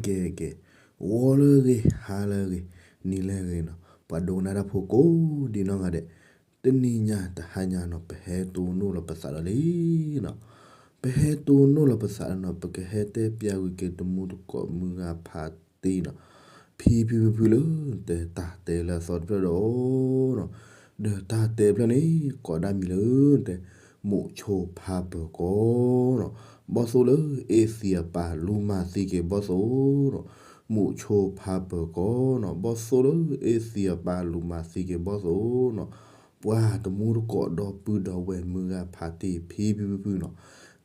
ကဲကဲ, ဂီၤလၢအဂ့ၤ, ဟါလၢအဂ့ၤ, နံၤလၢအဂ့ၤနီၤ, ပှၤဒိကနၣ်တၢ်ဖိကိးဒံနီၢ်ဂၤဒဲး, တနံၤညါတဟါညါနီၤ ပဟဲတိၢ်နီၣ်လီၤပသးဒီးလံနီၤ, ပဟဲတိၢ်နီၣ်လီၤပသးဒီးနီၤ ပကဟဲတဲပၠးကွံာ်က့ၤတမူတကိးမုၢ်ဂၤဖးတံၢ်နီၤ, ဖံဖံဖုဖုလၢ တဲတၢ်တဲလၢအသီတဖျၢၣ်ဒီးနီၤ, ဒီးတၢ်တဲဖျၢၣ်န့ၣ် ကိးဒၣ်မံၤလၢ တဲ မိၣ်ခၠိဖးပၢၤကီၢ်နီၤ, ဘီၣ်သိၣ်လၢအ့ၣ်သံအပၢ် လူၤမၤသံက့ၤဘီၣ်သိၣ်နီၤ, မိၣ်ခၠိဖးပၢၤကီၢ်နီၤ ဘီၣ်သိၣ်လၢအ့ၣ်သံအပၢ် လူၤမၤသံက့ၤဘီၣ်သိၣ်နီၤ, ပှၤတမူတကိးဒီပုၢ်ဒီဝဲၢ်မုၢ်ဂၤဖးတံၢ် ဖံဖံဖုဖုနီၤ,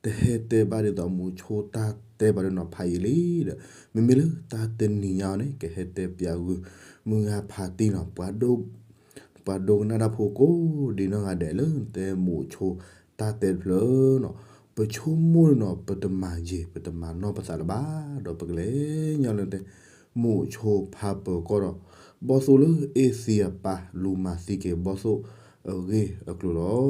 တဟဲတဲဘၣ်ဒ်သိးမိၣ်ခၠိတၢ်တဲဘၣ်ဒီးနီၤ ဖးယံာ်လံဒီး, မ့မ့ၢ်လၢတၢ်တနံၤညါအံၤန့ၣ် ကဟဲတဲပၠးကွံာ် မုၢ်ဂၤဖးတံၢ်နီၤ, ပှၤဒိကနၣ်တၢ်ဖိကိးဒံနီၢ်ဂၤဒဲးလၢ တဲမိၣ်ခၠိတၢ်တဲတဖျၢၣ်နီၤ, ပဆိကမိၣ်နီၤ ပတမၤယံာ် ပတမၤနီၢ်ပသးလၢၤဘၣ်, ဒီးပကလဲၤညီလၢ တဲ မိၣ်ခၠိဖးပၢၤကီၢ်ဒီး ဘီၣ်သိၣ်လၢအ့ၣ်သံအပၢ် လူၤမၤသံက့ၤဘီၣ်သိၣ်အဂ့ၢ်အကျိၤလီ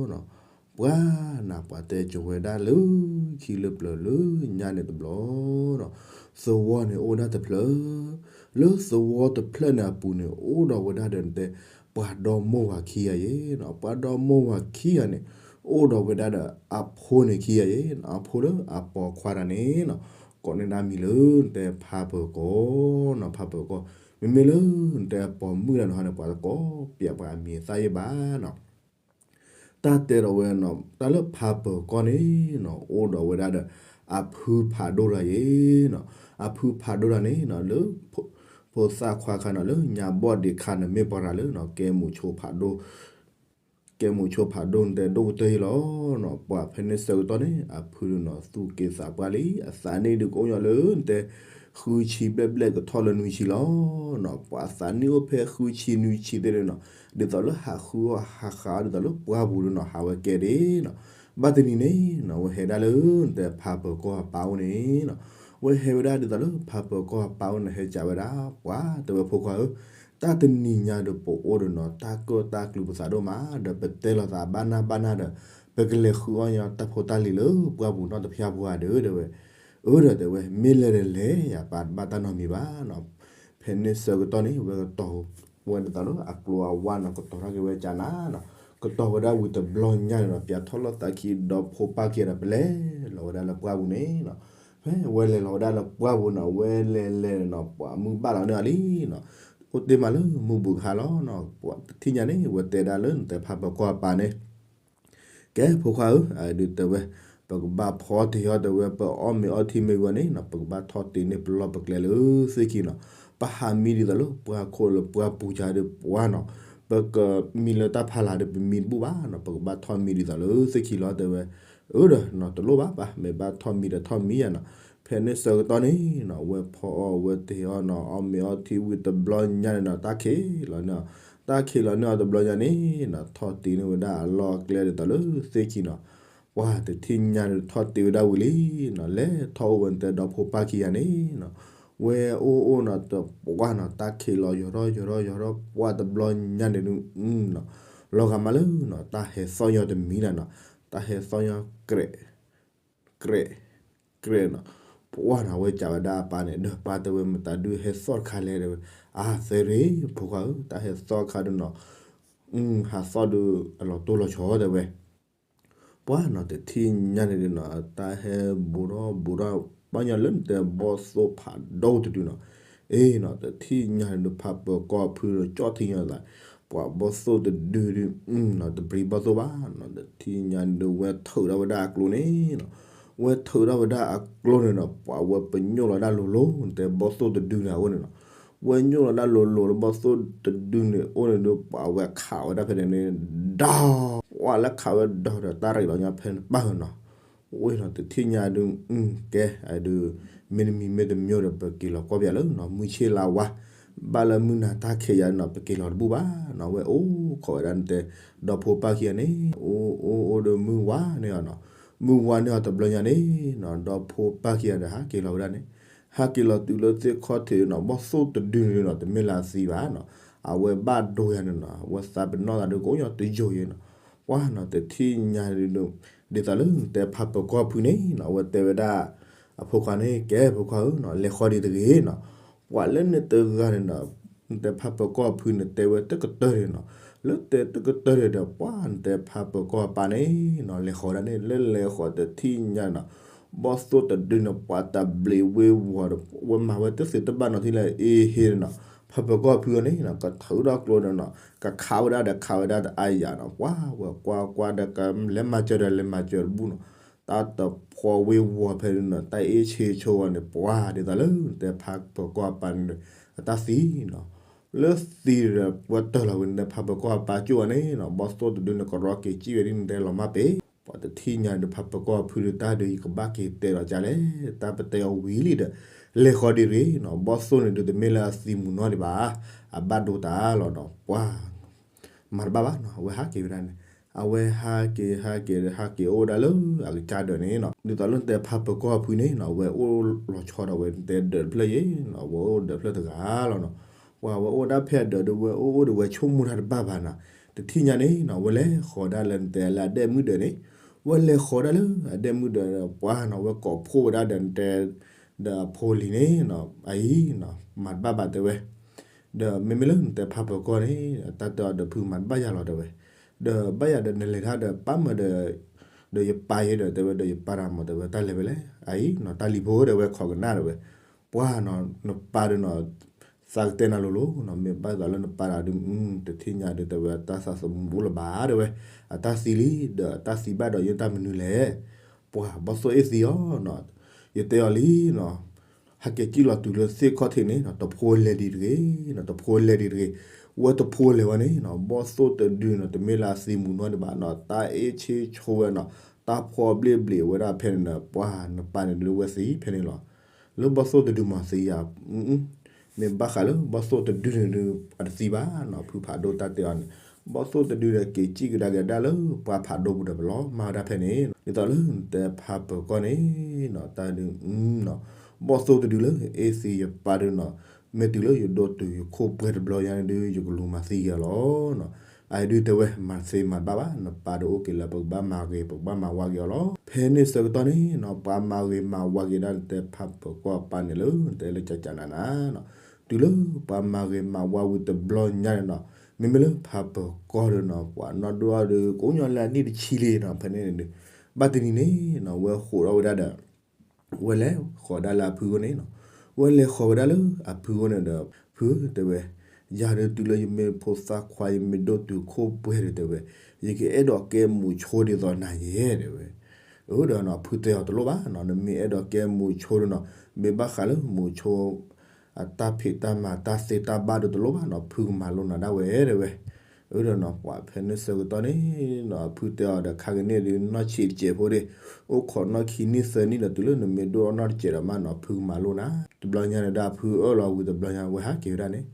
ၤ. ပှၤနၤ ပှၤတဲကၠိဝဲဒၣ်လၢခံလၢပျၢၤလၢညါန့ၣ်တဘျီဒီး, သဝီန့ၣ်အိၣ်ဝဲဒၣ်တဖျၢၣ်, လၢသဝီတဖျၢၣ်န့ၣ်အပူၤန့ၣ် အိၣ်ဒီးဝဲဒၣ်ဒီး တဲ ပှၤဒီမိၢ်ဝၤခံဂၤယဲနီၤ, ပှၤဒီမိၢ်ဝၤခံဂၤန့ၣ် အိၣ်ဒီးဝဲဒၣ်ဒီးအဖိန့ၣ်ခံဂၤယဲနီၤ, အဖိလၢအပိာ်ခွါတဂၤန့ၣ်နီၤ, ကိးန့ၢ်ဒၣ်မံၤလၢ နတဲဖးပၢၤကီၢ်နီၤ, ဖးပၢၤကီၢ်, မ့မ့ၢ်လၢ နတဲအပိာ်မုၣ်တဂၤန့ၣ်ဟီန့ၣ် ပှၤတကိးပၠးပှၤအမံၤအသၣ်ယဲဘၣ်နီၤ. တၢ်တဲဒီးဝဲနီၤ တၢ်လၢဖးပၢၤကီၢ်န့ၣ်နီၤ အိၣ်ဒီးဝဲဒၣ်ဒီး အဖုဖးဒိၣ်တဂၤယဲနီၤ, အဖုဖးဒိၣ်တဂၤန့ၣ်နီၤ လၢ ဖိသၣ်ခွါခါနီၤ လၢညါဘီၣ်ဒံးခါန့ၣ် မ့ၢ်ပှၤတဂၤလၢနီၤ ကဲမိၣ်ခၠိဖးဒိၣ် ကဲမိၣ်ခၠိဖးဒိၣ် နတဲဒိၣ်ကတၢၢ်ယဲလီၤနီၤ, ပှၤဖဲန့ၣ်ဆၢကတီၢ်န့ၣ် အဖုနီၤ သူၣ်က့သးပှၢ်လံ, အသးနံၣ်ဒုးကအိၣ်ညီလၢ နတဲ ဃုဆံဘျဲၣ်ဘျဲၣ်ကထီၣ်လၢနွံဆံလီၤနီၤ, ပှၤသးနံၣ်အိၣ်ဖဲဃုဆံနွံဆံသ့ၣ်န့ၣ်နီၤ, ဒ်သိးလၢဟးဃုအီၣ်ဟးဃုအီၣ် ဒ်သိးလၢပှၢ်ပူၤဒုးနီၤ ဟးဝဲကဲဒၣ်နီၤ, ဘၣ်တနံၤန့ၣ်နီၤ ဝဲဟဲဒၣ်လၢ နတဲဖးပၢၤကီၢ်အပၢ်အိၣ်န့ၣ်နီၤ, ဝဲဟဲဝဲဒၣ်ဒ်သိးလၢဖးပၢၤကီၢ်အပၢ်အိၣ်န့ၣ် ဟဲကးဝဲဒၣ် ပှၤတဲဝဲဖိခွါဧၢ, တၢ်တနံၤညါဒီးပအိၣ်ဒီးနီၤ တၢ်ကၢၣ်တၢ်ကျူပသးဒိၣ်မး ဒီးပတဲလီၤသးဘၣ်နၢ်ဘၣ်နၢ်ဒီး ပကလဲၤဃုအီၣ်ညီတၢ်ဖိတၢ်လံၤလၢပှၢ်ပူၤနီတဖၠၣ်ဖိဧါဒီး တဲဝဲ, အၢဒီးတဲဝဲ မ့ၢ်လဲၤဒီးလဲၤယၤ ပာ်တဘၣ်တၢ်နီတမံၤဘၣ်နီၤ, ဖဲန့ၣ်ဆၢကတီၢ်န့ၣ် ဝဲကတီၤဝဲဒ်သိးလၢအကျိၤအဝါနီၤ ကတီၤထီၣ်က့ၤဝဲကနၤနီၤ, ကတီၤဝဲဒၣ်ဝံၤတဘျီညါန့ၣ်နီၤ ပၠးထီၣ်လိာ်သးခံ ဒီဖိပၢ်ခံဂၤဒီး ပလဲၤလီၤဝဲဒၣ်လၢပှၢ်ပူၤန့ၣ်နီၤ, ဖဲဝဲလဲၤလီၤဝဲဒၣ်လၢပှၢ်ပူၤနီၤ ဝဲလဲၤလဲၤန့ၣ်နီၤ ပှၤမုၢ်ဘၣ်လီၤန့ၢ်အီၤလံနီၤ, အိၣ်တ့ၢ်မးလၢမုၢ်ဘူးကဟါလီၤနီၤ, ပှၤတထံၣ်ညါန့ၣ် ဝဲတဲဒၣ်လၢ နတဲဖးပၢၤကီၢ်အပၢ်န့ၣ် ကဲဖိခွါဧၢ, ဒုးတဲဝဲ, ပကဘၣ်ဖီတ့ၢ်အီၤတဲဝဲ ပအီၣ်မ့ၤအီထံမ့ၢ်ဝံၤန့ၣ်နီၤ ပကဘၣ်ထီၣ်တ့ၢ်န့ၢ်ပလီၢ်ပကျဲလၢသ့ၣ်ခံနီၤ, ပဟးမံဒ်သိးလၢပှၢ်ခိၣ်လၢပှၢ်ပူၤယါဒီးပှၢ်နီၤ, ပကမံလၢတၢ်ဖးလာ်ဒီး ပမံတဘူၣ်ဘၣ်နီၤ, ပကဘၣ်ထီၣ်မံဒ်သိးလၢသ့ၣ်ခံလီၤတဲဝဲ, အၢဒီးနီၤ တလိၣ်ဘၣ်ပၢ် မ့ၢ်ဘၣ်ထီၣ်မံဒီးထီၣ်မံယါနီၤ, ဖဲန့ၣ်ဆၢကတီၢ်န့ၣ်နီၤ ဝဲဖီအီၣ်ဝဲတ့ၢ်အီၤနီၤ အီၣ်မ့ၤအီထံဝံၤတဘျီညါန့ၣ်နီၤ တၢ်ခံးလီၤန့ၢ်အီၤ, တၢ်ခံးလီၤန့ၢ်အီၤတဘျီညါန့ၣ်နီၤ ထီၣ်တ့ၢ်န့ၢ်ဝဲဒၣ်အလီၢ်အကျဲဒ်သိးလၢသ့ၣ်ခံနီၤ, ပှၤတထံၣ်ညါဒီးထီၣ်တ့ၢ်ဝဲဒၣ်ဝံၤလံနီၤ, လဲၤထီၣ်အိၣ်ဝဲနတဲဒီဖိပၢ်ခံဂၤန့ၣ်နီၤ, ဝဲအိၣ်အိၣ်နီၤ တပှၢ်နီၤ တၢ်ခံးလီၤယီၤထီၣ်ယီၤထီၣ်ယီၤထီၣ်ပှၢ်တဘျီညါန့ၣ်ဒုးနီၤ, လီၤဂာ်မးလၢနီၤ တၢ်ဟဲသီၣ်ညီတမံၤနီၤနီၤ, တၢ်ဟဲသီၣ်ညီ ကြဲး ကြဲး ကြဲးနီၤ, ပှၢ်နီၤ ဝဲကးဝဲဒၣ်အပၢ်န့ၣ် ဒီးပၢ်တဲဝဲ မတၤဒုးဟဲသီၣ်တခါလဲၣ်တဲဝဲ, အါ သ့ရ့ၣ် ဖိခွါဧၢ တၢ်ဟဲသီၣ်တခါဒုးနီၤ, ဟးသီၣ်ဒုးအလီၤတိၢ်လီၤဆီတဲဝဲ ပှၢ်နီၤ တထံၣ်ညါန့ၣ်ဒုးနီၤ တၢ်ဟဲဘူးထီၣ်ဘူးထီၣ် ပှၢ်ညီလၢနတဲဘီၣ်သိၣ်ဖးဒိၣ်တဒုနီၤ, အ့နီၤ တထံၣ်ညါန့ၣ်ဒုး ဖးပၢၤကီၢ်ဖုဒီးကၠီၣ်ထံညီသး, ပှၤဘီၣ်သိၣ်တဒုဒုးနီၤ တဘျံးဘီၣ်သိၣ်ဘၣ်နီၤ, တထံၣ်ညါန့ၣ်ဒုး ဝဲထုးထီၣ်ဝဲဒၣ်အကျိန့ၣ်နီၤ, ဝဲထုးထီၣ်ဝဲဒၣ်အကျိန့ၣ်နီၤ ပှၤဝဲပညိၣ်လီၤဒၣ်လိၤလိၤ နတဲဘီၣ်သိၣ်တဒုန့ၣ်အအိၣ်န့ၣ်နီၤ, ဝဲညိၣ်လီၤဒၣ်လိၤလိၤလၢဘီၣ်သိၣ်တဒုန့ၣ်အိၣ်န့ၣ်ဒုး ပှၤဝဲခးဝဲဒၣ်ဖဲန့ၣ်န့ၣ် ဒီး ပှၢ်လၢခးဝဲဒီးဒီး တၢ်ရ့းလီၤညါဖဲန့ၣ်ပၢ်နီၤ, အိၣ်နီၤ တထံၣ်ညါဒုး ကဲ ဒုး မ့တမံၤမ့တမံၤဒီး ပက့ၤလီၤကီၢ်ပယီၤလၢနီၤ မုၢ်ဆ့ၣ်လါဝါ, ဘၣ်လၢမုၢ်နၤတၢ်ခံးယၤနီၤ ပက့ၤလီၤတဘူၣ်ဘၣ်နီၤ, ဝဲအိၣ်ခိးဝဲဒၣ်နတဲ ဒီဖိပၢ်ခံဂၤန့ၣ် အိၣ်အိၣ်အိၣ်ဒီးမုၢ်ဝါန့ၢ်အီၤနီၤ, မုၢ်ဝါန့ၢ်အီၤတဘျီညါန့ၣ်နီၤ ဒီဖိပၢ်ခံဂၤဒီးဟးက့ၤလီၤဝဲဒၣ်န့ၣ်, ဟးက့ၤလီၤတုၤလၢသ့ၣ်ခီၣ်ထံးနီၤ ဘီၣ်သိၣ်တဒုန့ၣ်နီၤ တမ့ၢ်လၢအသံဘၣ်နီၤ, အဝဲဘၣ်ဒိယၤန့ၣ်နီၤ အဝဲသးပ့ၤနီၣ်သးဒုးကအိၣ်ညီတယိာ်ယဲနီၤ, ပှၢ်နီၤ တထံၣ်ညါဒုး ဒ်သိးလၢနတဲဖးပၢၤကီၢ်ဖုန့ၣ်နီၤ အဝဲတဲဝဲဒၣ် အဖိခွါန့ၣ် ကဲဖိခွါဧၢနီၤ လဲၤဃီဒံးတဂ့ၤနီၤ, ပှၤလၢနတဂၤန့ၣ်နီၤ, နတဲဖးပၢၤကီၢ်အဖုန့ၣ် တဲဝဲတကတၢၢ်န့ၣ်နီၤ, လၢတဲတကတၢၢ်န့ၣ်ဒီး ပှၤနတဲဖးပၢၤကီၢ်အပၢ်န့ၣ်နီၤ လဲၤဃီဒၣ်န့ၣ် လၢလဲၤဃီတထံၣ်ညါနီၤ, ဘီၣ်သိၣ်တဒုန့ၣ် ပှၤတဘျံးဝ့ဝီၤဒီး ဝဲမၤဝဲတသ့တဘၣ်နီၤ ထံၣ်လၢအ့ဟ့နီၤ, ဖးပၢၤကီၢ်အဖုအီၤန့ၣ်နီၤ ကထုးထီၣ်ကျိဒီးနီၤ ကခးဝဲဒၣ်ဒီးခးဝဲဒၣ်တအါယၤနီၤ, ပှၤဝဲကွၢ်ကွၢ်ဒီးကလဲၤမၤစၢၤဒီးလဲၤမၤစၢၤတဘူၣ်နီၤ, တၢ်တဖှီဝ့ဝီၤဖဲန့ၣ်နီၤ တၢ်အ့ၣ်ဆ့ဆိဝဲန့ၣ် ပှၤဒ်သိးလၢနတဲဖးပၢၤကီၢ်အပၢ်န့ၣ် အတၢ်သံနီၤ, လၢသံဒီး ပှၤတၢၢ်လီၤဝဲန့ၣ် ဖးပၢၤကီၢ်အပၢ်ကၠိၣ်ဝဲန့ၣ်နီၤ ဘီၣ်သိၣ်တဒုန့ၣ်ကရီက့ၤစံၣ်ဝဲဒ်နတဲလီၤမၢ်ပ့ၤ, ပှၤတထံၣ်ညါဒီးဖးပၢၤကီၢ်အဖုဒီး တၢ်ဒုးယကဘၣ်က့ၤတဲလီၤကလဲၣ်, တၢ်ပတဲအီၤဝံၤလံဒီး လဲၤဃီဒံးတဂ့ၤနီၤ, ဘီၣ်သိၣ်န့ၣ်ဒုးတမ့ၢ်လၢအသံမုၢ်နီၤဒံးဘၣ်, အဘၣ်ဒိတၢ်လီၤနီၤ, ပှၤ မၤတဘၣ်ဘၣ်နီၤ, အဝဲဟးက့ၤဝဲဒၣ်န့ၣ်, အဝဲဟးက့ၤဟးက့ၤဒီးဟးက့ၤအိၣ်ဝဲဒၣ်လၢအကစၢ်ဒၢးန့ၣ်နီၤ, ဒ်သိးလၢနတဲဖးပၢၤကီၢ်အဖုန့ၣ်နီၤ အဝဲအိၣ်လီၤဆီဒီးဝဲနတဲဒၢးတဖျၢၣ်ယဲနီၤ, အဝဲအိၣ်ဒၢးတဖျၢၣ်တဂၤလီၤနီၤ, ပှၤဝဲအိၣ်ဒၣ်ဖဲအဒၢးဒီးဝဲအိၣ်အိၣ်ဒီးဝဲဆိကမိၣ်တၢ်တဘၣ်ဘၣ်နီၤ, တထံၣ်ညါန့ၣ်နီၤ ဝဲလဲၤဃီၤဒၣ်လၢနတဲလၢအဒဲၣ်မုၣ်ဒၢးန့ၣ်, ဝဲလဲၤဃီၤဒၣ်လၢအဒဲၣ်မုၣ်ဒၢးဒီး ပှၤနီၤ ဝဲကိးဖှိၣ်ဝဲဒၣ်ဒီးနတဲ ဒီးအဖိလံၤန့ၣ်နီၤ, အအံၤနီၤ မၤတဘၣ်ဘၣ်တဲဝဲ, ဒီးမ့မ့ၢ်လၢနတဲဖးပၢၤကီၢ်န့ၣ် တၢ်တဲအီၤဒီးဖုမၤတဘၣ်ယၤလီၤတဲဝဲ, ဒီးဘၣ်ယၤဒီးနလဲၤတၢ်ဒီးပၢ်မၢဒီး, ဒီးယပၢ်ယဲဒီးတဲဝဲ ဒီးယပၢ်တၢ်မၤတဲဝဲ တၢ်လဲၤဝဲလဲၣ် အအံၤနီၤ တၢ်လံၤဖိတဲဝဲ ခိးကနၣ်တဲဝဲ, ပှၤနီၤ နပၢ်ဒီးနီၤ သးကတဲနၤလိၤလိၤနီၤ, မ့ၢ်ဘၣ်သးလၢနပၢ်တၢ်ဒုး တထံၣ်ညါဒုးတဲဝဲ တၢ်သးသမူတအိၣ်လၢၤဘၣ်တဲဝဲ, အတၢ်သံလံ ဒီးတၢ်သံဘၣ်ဒီးယတၢ်မနုၤလဲၣ်, ပှၤဘီၣ်သိၣ်အ့ၣ်သံအီၤနီၤ, ယတဲအီၤလံနီၤ ဟဲက့ၤစံၣ်လီၤတုၤလၢသ့ၣ်ခီၣ်ထံးန့ၣ်နီၤ တဖိလဲၤဒံးတဂ့ၤနီၤ, တဖိလဲၤဒံးတဂ့ၤ, ဝဲတဖိလဲၤဝဲန့ၣ်နီၤ ဘီၣ်သိၣ်တဒုနီၤ တမ့ၢ်လၢအသံမုၢ်နီၤဒံးဘၣ်နီၤ, တၢ်အ့ၣ်ဆ့ဆိဝဲနီၤ, တၢ်ဖှီၣ်ဘျ့ၣ်ဘျ့ၣ်ဝဲဒၣ်ဖဲန့ၣ်နီၤ, ပှၤနပၢ်န့ၣ်ဒုးဝဲသံဖဲန့ၣ်လီၤ, လၢဘီၣ်သိၣ်တဒုမၤသံယၤ မ့ၢ်ဘၣ်ဃးလၢဘီၣ်သိၣ်တဒုန့ၣ်ဒုး အတသံဘၣ်နီၤ, ဖုဖးဒိၣ်တၢ်တဲအီၤန့ၣ်, ဘီၣ်သိၣ်တဒုဒီးက့ၤစံၣ်ကဒါက့ၤဒၣ်လၢပှၤဖးဒိၣ်ပူၤဒီးပလီၤမၢ်ဝဲဒၣ်ဖဲန့ၣ်, ဒ်သိးလၢနတဲဖးပၢၤကီၢ်န့ၣ်နီၤ တၢ်ဒုးနီၤ, ဘီၣ်သိၣ်တဒုလၢအ့ၣ်သံယပၢ်ဒုးနီၤ, မ့ၢ်တုၤလၢယဒိၣ်တုာ်ယခိၣ်ပှဲၤတဘျီညါန့ၣ်ဒုး ယကလူၤမၤသံက့ၤအီၤလီၤနီၤ, အအံၤဒုးတဲဝဲ မၤသ့မၤဘၣ်ဘၣ် နပၢ်ဒုးအိၣ်က့ၤလၢပကဘၣ်မၤဂ့ၤ ပကဘၣ်မၤဝါက့ၤအီၤလီၤ, ဖဲန့ၣ်ဆၢကတီၢ်န့ၣ်နီၤ ပှၤမၤဂ့ၤမၤဝါက့ၤဒၣ်နတဲဖးပၢၤကီၢ်အပၢ်န့ၣ်လၢ နတဲလၢကကနနၤနီၤ, တုၤလၢပှၤမၤဂ့ၤမၤဝါဝံၤတဘျီညါန့ၣ်နီၤ, မ့မ့ၢ်လၢဖးပၢၤကီၢ်ဒီးနီၤ ပှၤနီၢ်ဒိၣ်အီၤဒီး ကိးညီလၢအနံၣ်တဆံလံနီၤ, ဖဲန့ၣ်န့ၣ်ဒုး ဘၣ်တနံၤန့ၣ်နီၤ ဝဲဃိးထီၣ်ဝဲဒၣ်ဒီး ဝဲလဲၤဃီၤဒၣ်လၢအဖုအအိၣ်န့ၣ်နီၤ, ဝဲလဲၤဃီၤဝဲဒၣ်လၢအဖုအအိၣ်န့ၣ်ဒီး ဖုတဲဝဲ, ယၤဒုးတုၤလၢယမ့ၢ်ဖိသၣ်ခွါ ယမ့ၢ်ဒိၣ်တုာ်ခိၣ်ပှဲၤဒုးတဲဝဲ, ယကအဲၣ်ဒိးကဲမုာ်ဆိဒ်သိးနၤယဲတဲဝဲ, အၢဒီးနီၤ ဖုတဲအီၤတလိၣ်ဘၣ်နီၤ, နမ့ၢ်အဲၣ်ဒိးကဲမုာ်ဆိဒီးနီၤ, မ့ၢ်ဘၣ်ဃးလၢမုာ်ဆိ အတၢ်ဖံးတၢ်မၤတၢ်သ့တၢ်ဘၣ်ဒုးတလိၣ်ဘၣ်နီၤ, ဖုကမၤလိနၤဒၣ်ဝဲတဲဝဲ, အၢဒီးနီၤ ပှၤဖဲန့ၣ်ဆၢကတီၢ်န့ၣ်နီၤ အဖုတဲအီၤဒီး ခါကန့ၣ်ဒုး နီၢ်ဆံးတစဲးဖိဒၣ်, အိၣ်ခိးနီၢ်ခံနံၣ်သၢနံၣ်ဒီး တုၤလၢနမ့ၢ်ဒိၣ်ထီၣ်နီၢ်တစဲးဒီးမးနီၤ ဖုကမၤလိနၤ, တဘျီညါန့ၣ်ဒီး အဖုအၢၣ်လီၤဝံၤတဘျီညါ ဝဲဟးက့ၤဝဲဒၣ်န့ၣ်,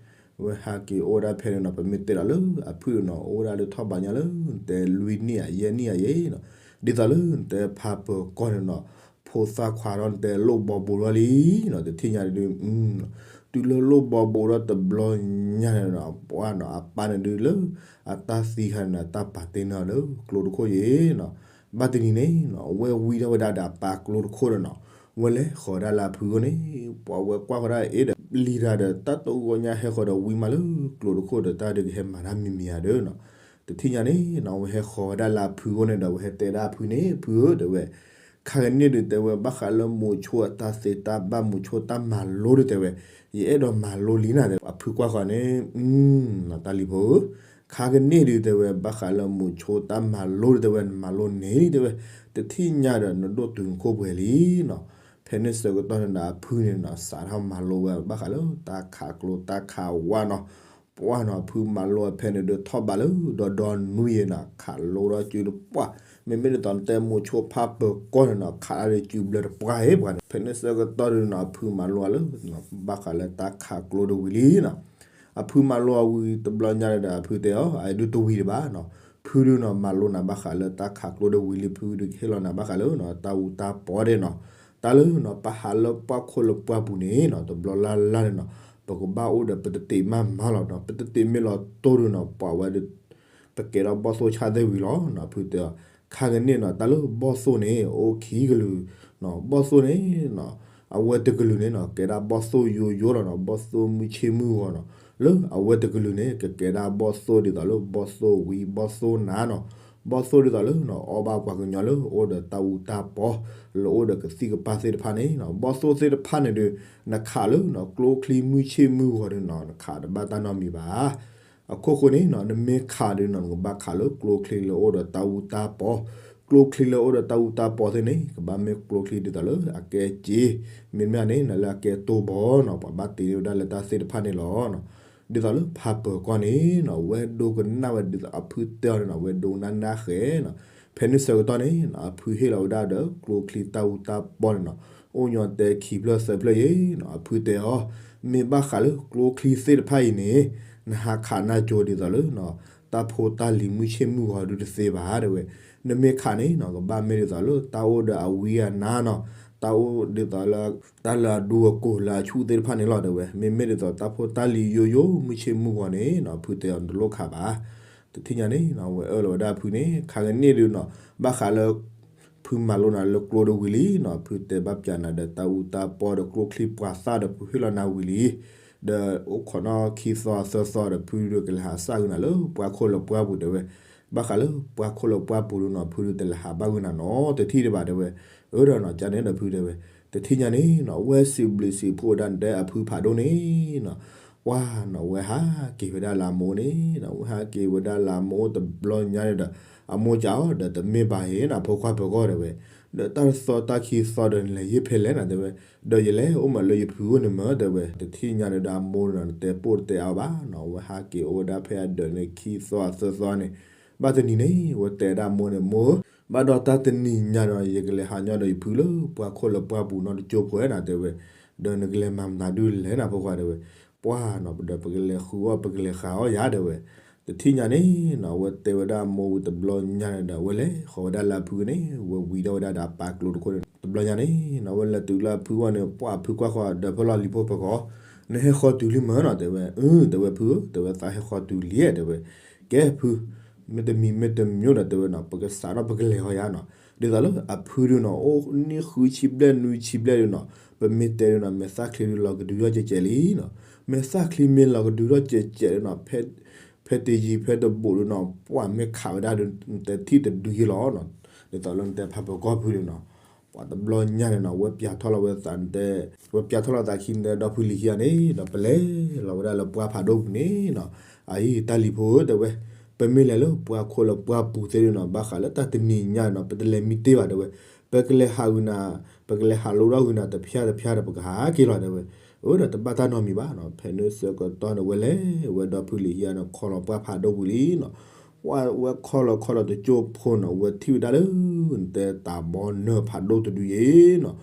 ဝဲဟးက့ၤအိၣ်ဝဲဒၣ်ဖဲန့ၣ်နီၤ ပမ့ၢ်တဲလီၤလၢအဖုနီၤ အိၣ်ဝဲဒၣ်လၢထီၣ်ဘးညါလၢ နတဲလွံၢ်နံၣ်ဧါ ယဲၢ်နံၣ်ဧါယဲနီၤ, ဒ်သိးလၢနတဲဖးပၢၤကီၢ်န့ၣ်နီၤ ဖိသၣ်ခွါဒီးနတဲလိၣ်ဘီဘိထီၣ်လံနီၤ, တထံၣ်ညါဒုး တုၤလၢလိၣ်ဘီဘိထီၣ်တဘျီညါန့ၣ်နီၤ ပှၤနီၤ အပၢ်န့ၣ်ဒုးလၢ အတၢ်သံခါန့ၣ်နီၤ တၢ်ပာ်တ့ၢ်န့ၢ်အီၤလၢကျိတခိၣ်ယဲနီၤ, ဘၣ်တနံၤန့ၣ်နီၤ ဝဲဝံထီၣ်ဝဲဒၣ်ဒီးအပၢ်ကျိတခိၣ်ဒီးနီၤ ဝဲလဲၤဃီၤဒၣ်လၢအဖုအအိၣ်န့ၣ် ပှၤဝဲကွၢ်ဃီၤဒၣ်အ့ၣ်ဒီး လံၤတၢ်ဒီးတၢ်တဂီၤညါဟဲဃီၤဒီးဝံမးလၢကျိတခိၣ်ဒီး တၢ်ဒုးကဟဲမၤတၢ်မံၤမံၤဧါဒီးနီၤ, တထံၣ်ညါန့ၣ်နီၤ ဝဲဟဲဃီၤဝဲဒၣ်လၢအဖုအအိၣ်န့ၣ်ဒီး ဝဲဟဲတဲဒၣ်အဖုန့ၣ် ဖုဧၢ တဲဝဲ ခါကန့ၣ်ဒုးတဲဝဲ ဘၣ်ဃးလၢမုာ်ဆိအတၢ်သ့တၢ်ဘၣ် မုာ်ဆိတၢ်မၤလိဒုးတဲဝဲ ယအဲၣ်ဒိးမၤလိလံနၤ တဲဝဲ အဖုကွၢ်ဃီၤန့ၣ် တၢ်လံၤဖိဧၢ, ခါကန့ၣ်ဒုးတဲဝဲ ဘၣ်ဃးလၢမုာ်ဆိတၢ်မၤလိဒုးတဲဝဲ နမၤလိန့ၢ်လံတဲဝဲ, တထံၣ်ညါဒီး နဒိၣ်တုာ်နခိၣ်ပှဲၤလံနီၤ, ဖဲန့ၣ်ဆၢကတီၢ်န့ၣ်ဒီး အဖုန့ၣ်နီၤ စးထီၣ်မၤလိဝဲ ဘၣ်ဃးလၢတၢ်ခးကျိတၢ်ခးဝါနီၤ ပှၢ်နီၤ ဖုမၤလိဝဲဖဲန့ၣ်ဒုး ထီၣ်ဘးလၢဒီဒီနွံယဲနီၤ ခးလိဒီးစုတပှၢ်, မ့မ့ၢ်ဒ်သိးနတဲမုာ်ဆိဖးပၢၤကီၢ်န့ၣ်နီၤ ခးဒၣ်ဒီးစုဘျၢတပှၢ်အံၤပှၤန့ၣ်, ဖဲန့ၣ်ဆၢကတီၢ်ဒုးနီၤ အဖုမၤလိအီၤလၢ ဘၣ်ဃးလၢတၢ်ခးကျိတဝံၤလံနီၤ, အဖုမၤလိအီၤဝံၤတဘျီညါဒီး အဖုတဲအီၤ အဒုးတဝံၤဒံးဘၣ်နီၤ, ဖုဒုးနီၤ မၤလိနၤဘၣ်ဃးလၢတၢ်ခးကျိတဝံၤလံ ဖုဒုးကဟ့ၣ်လီၤနၤဘၣ်ဃးလၢနီၤ တၢ်အူတၢ်ပီဒဲးနီၤ, တၢ်လၢနီၤ ပဟးလၢပှၢ်ခိၣ်လၢပှၢ်ပူၤန့ၣ်နီၤ တဘျီလၢ်လၢ်န့ၣ်နီၤ ပကဘၣ်အိၣ်ဒီးပတတံးမးမးလီၤနီၤ, ပတတံးမ့ၢ်လီၤတိၢ်ဒုးနီၤ ပှၤဝဲဒုး ပကဲထီၣ်ဘီၣ်သိၣ်ဆၣ်သ့ၣ်ဝံၤလီၤနီၤ, ဖုတဲအီၤ ခါကန့ၣ်နီၤ တၢ်လၢဘီၣ်သိၣ်န့ၣ် အိၣ်ခံကလုာ်နီၤ, ဘီၣ်သိၣ်န့ၣ်နီၤ အဝဲတကလုာ်န့ၣ်နီၤ ကဲဒၣ်ဘီၣ်သိၣ်ယိယိလီၤနီၤ, ဘီၣ်သိၣ်မုၢ်ဆ့ၣ်မုၢ်ဂီၤနီၤ, လၢအဝဲတကလုာ်န့ၣ် ကကဲဒၣ်ဘီၣ်သိၣ်ဒ်သိးလၢဘီၣ်သိၣ်ဝံ ဘီၣ်သိၣ်နါနီၤ, ဘီၣ်သိၣ်ဒ်သိးလၢနီၤ အီၣ်ဘၣ်ပှၤကညီလၢအိၣ်ဒီးတၢ်အူတၢ်ပီ, လၢအိၣ်ဒီးကသံၣ်ကပၤသ့ၣ်တဖၣ်န့ၣ်နီၤ, ဘီၣ်သိၣ်သ့ၣ်တဖၣ်န့ၣ်ဒီး နခးလၢနီၤ ကျိချံမုၢ်ဆ့ၣ်မုၢ်ဂီၤဒီးနီၤ နခးတဘၣ်တၢ်နီတမံၤဘၣ်. အခိၣ်ဃိန့ၣ်နီၤ နမ့ၢ်ခးဒီးနီၤ နကဘၣ်ခးလၢကျိချံလၢအိၣ်ဒီးတၢ်အူတၢ်ပီ, ကျိချံလၢအိၣ်ဒီးတၢ်အူတၢ်ပီသ့ၣ်န့ၣ် ကဘၣ်မ့ၢ်ကျိချံဒ်သိးလၢအကဲစ့, မ့တမ့ၢ်န့ၣ် နလၢအကဲတိၢ်ဘီနီၤ ပှၤဘၣ်တ့န့ၢ်ဝဲဒၣ်လၢတၢ်သ့ၣ်တဖၣ်န့ၣ်လီၤ. ဒ်သိးလၢဖးပၢၤကီၢ်န့ၣ်နီၤ ဝဲဒိကနၣ်ဝဲဒ်သိးအဖုတဲအီၤန့ၣ်နီၤ ဝဲဒိကနၣ်နၢ်ဃဲနီၤ, ဖဲန့ၣ်ဆၢကတီၢ်န့ၣ်နီၤ အဖုဟ့ၣ်လီၤဝဲဒၣ်ဒီးကျိချံတၢ်အူတၢ်ပီန့ၣ်နီၤ အိၣ်ညီတဲခံဖျၢၣ်သၢဖျၢၣ်ယဲနီၤ, အဖုတဲအီၤ မ့ၢ်ဘၣ်ဃးလၢကျိချံသ့ၣ်တဖၣ်အံၤန့ၣ် နဟးခးနၢ်ကၠိဒ်သိးလၢနီၤ တၢ်ဖိတၢ်လံၤမုၢ်ဆ့ၣ်မုၢ်ဂီၤဒုတသ့ဘၣ်တဲဝဲ, နမ့ၢ်ခးန့ၣ်နီၤ ကဘၣ်မ့ၢ်ဒ်သိးလၢတၢ်အိၣ်ဒီးအဝံအနါနီၤ, တၢ်အိၣ်ဒ်သိးလၢ တၢ်လၢအဒူအကိၢ်လၢအဆူၣ်သ့ၣ်တဖၣ်န့ၣ်လီၤတဲဝဲ, မ့မ့ၢ်ဒ်သိးတၢ်ဖိတၢ်လံၤယိယိမုၢ်ဆ့ၣ်မုၢ်ဂီၤန့ၣ်နီၤ အဖုတဲအီၤနတလိၣ်ခးဘၣ်. တထံၣ်ညါန့ၣ်နီၤ အဝဲအၢၣ်လီၤဝဲဒၣ်အဖုန့ၣ် ခါကန့ၣ်ဒုးနီၤ ဘၣ်ဃးလၢ ဖုမၤလိနၤလၢကျိဒီးဝံၤလံနီၤ, ဖုတဲဘၣ်ပၠးနၤဒီးတၢ်အူတၢ်ပီဒီးကျိချံပှၤသၣ်ဒီးဖုဟ့ၣ်လီၤနၤဝံၤလံ, ဒီးအိၣ်ခိးနီၣ်ခံသီသၢသီဒီးဖုဒုးကလဲၤဟးစၢ်ဂုာ်နၤလၢပှၢ်ခိၣ်လၢပှၢ်ပူၤတဲဝဲ, ဘၣ်ဃးလၢပှၢ်ခိၣ်လၢပှၢ်ပူၤဒုးနီၤ ဖုဒုးတလဲၤဟးဘၣ်ဂုာ်နၤနီတထံၣ်ဒံးဘၣ်တဲဝဲ, အၢဒီးနီၤ ကန့ၣ်ဒီးဖုတဲဝဲ, တထံၣ်ညါန့ၣ်နီၤ ဝဲစံးဘျုးစံးဖှိၣ်ဝဲဒၣ်နတဲအဖုဖးဒိၣ်န့ၣ်နီၤ ပှၢ်နီၤ ဝဲဟးက့ၤဝဲဒၣ်လၢအမိၢ်န့ၣ်နီၤ, ဝဲဟးက့ၤဝဲဒၣ်လၢအမိၢ်တဘျီညါန့ၣ်ဒီး အမိၢ်ကးအီၤဒီးတမ့ၢ်ဘၣ်ဟ့ၣ်နီၤ ဖိခွါပၢၤကီၢ်တဲဝဲ, ဒီးတၢ်တသီတၢ်ခံသီဒီးနလဲၤယ့ၢ်ဖဲလဲၣ်နီၤတဲဝဲ, ဒီးယလဲၤအိၣ်မးလၢယဖုအိၣ်န့ၣ်မးတဲဝဲ, တထံၣ်ညါန့ၣ်ဒီးအမိၢ်န့ၣ်နီၤ နတဲပိၢ်တတဲအါဘၣ်နီၤ, ဝဲဟးက့ၤအိၣ်ဝဲဒၣ်ဖဲအဒၢးန့ၣ်ခံသီသၢသီန့ၣ်, ဘၣ်တနံၤန့ၣ် ဝဲတဲဒၣ်အမိၢ်န့ၣ် မိၢ်ဧၢ, ဘၣ်ဒီးတၢ်တနံၤညါဒီး ယကလဲၤဟးညီဒီးယဖုလၢပှၢ်ခိၣ်လၢပှၢ်ပူၤနီတကၠိဖိနီၤတဲဝဲ, ဒီးနကလဲၤမၤမနုၤဒုးလဲၣ်နီၤဖိခွါတဲဝဲ, ပှၢ်နီၤ ဒီးပကလဲၤဃုအီၣ်ပကလဲၤဃုအီၣ်ယၤတဲဝဲ, တထံၣ်ညါန့ၣ်နီၤ ဝဲတဲဝဲဒၣ်အမိၢ်ဝံၤတဘျီညါန့ၣ်ဒီး ဝဲလဲၤဃီၤဝဲဒၣ်လၢအဖုန့ၣ် ဝဲဝံၤဒီးဝဲဒၣ်ဒီးအပၢ်ကျိတခိၣ်န့ၣ် တဘျီညါန့ၣ်နီၤ ဝဲလဲၤတုၤလၢအဖုအဂီၢ်န့ၣ် ပှၢ်အဖုကွၢ်ဃီၤဒီးဖဲလီၤလံၤဖိပၢၤကီၢ်, နဟဲဃီၤတုၤလံမၢနီၤတဲဝဲ, အၢ တဲဝဲဖုဧၢ တဲဝဲသးဟဲဃီၤတုၤလံတဲဝဲ, ကဲဖု မ့တမံၤမ့တမံၤဒီးတဲဝဲနီၤ ပကစးထီၣ်ပကလဲၤဃီၤယၤနီၤ, ဒ်သိးလၢအဖုဒုးနီၤ အိၣ်နံၣ်ဃုဆံဘျဲၣ်နွံဆံဘျဲၣ်ဒုးနီၤ ပမ့ၢ်တဲဒုးနီၤ မဲာ်သၣ်ချံဒုးလီၤကဒုထီၣ်ကဲးကဲးလံနီၤ, မဲာ်သၣ်ချံမ့ၢ်လီၤကဒုထီၣ်ကဲးကဲးဒုးနီၤ ဖဲ ဖဲတယံၤဖဲတဘူးဒုးနီၤ ပှၢ်မ့ၢ်ခးဝဲဒၣ်ဒုး နတဲထံၣ်တဒုယ့လီၤနီၤ, ဒ်သိးလၢနတဲဖးပၢၤကီၢ်ဖုဒုးနီၤ ပှၢ်တဘျီညါန့ၣ်နီၤ ဝဲပၠးထီၣ်လီၤဝဲသးနတဲ, ဝဲပၠးထီၣ်လီၤသးခံနတဲဒီဖုလံၤခံဂၤန့ၣ်ဒီး ပလဲၤလီၤဝဲဒၣ်လၢပှၢ်ဖးဒိၣ်ပူၤန့ၣ်နီၤ, အအံၤတၢ်လံၤဖိဧၢတဲဝဲ, ပမ့ၢ်လဲၤလၢပှၢ်ခိၣ်လၢပှၢ်ပူၤသ့ၣ်ဒုးနီၤ ဘၣ်ဃးလၢတၢ်တနံၤညါနီၤ ပတလဲၤမံတ့ၢ်ဘၣ်တဲဝဲ, ပကလဲၤဟးဂုာ်နၤ, ပကလဲၤဟးလိဒီးဂုာ်နၤတဖၠၣ်တဖၠၣ်ဒီးပကဟးက့ၤလီၤတဲဝဲ, အၢဒီးတဘၣ်တၢ်နီတမံၤဘၣ်နီၤ, ဖဲန့ၣ်ဆၢကတီၢ်န့ၣ် ဝဲလဲၤဝဲဒီဖုလံၤခံဂၤန့ၣ် ခီလီၤပှၢ်ဖးဒိၣ်ပူၤလံနီၤ ဝဲခီလီၤခီလီၤတကၠိဖိနီၤ ဝဲထံၣ်ဝဲဒၣ်လၢ နတဲတၤဘီနၢၤဖးဒိၣ်တဒုယ့နီၤ,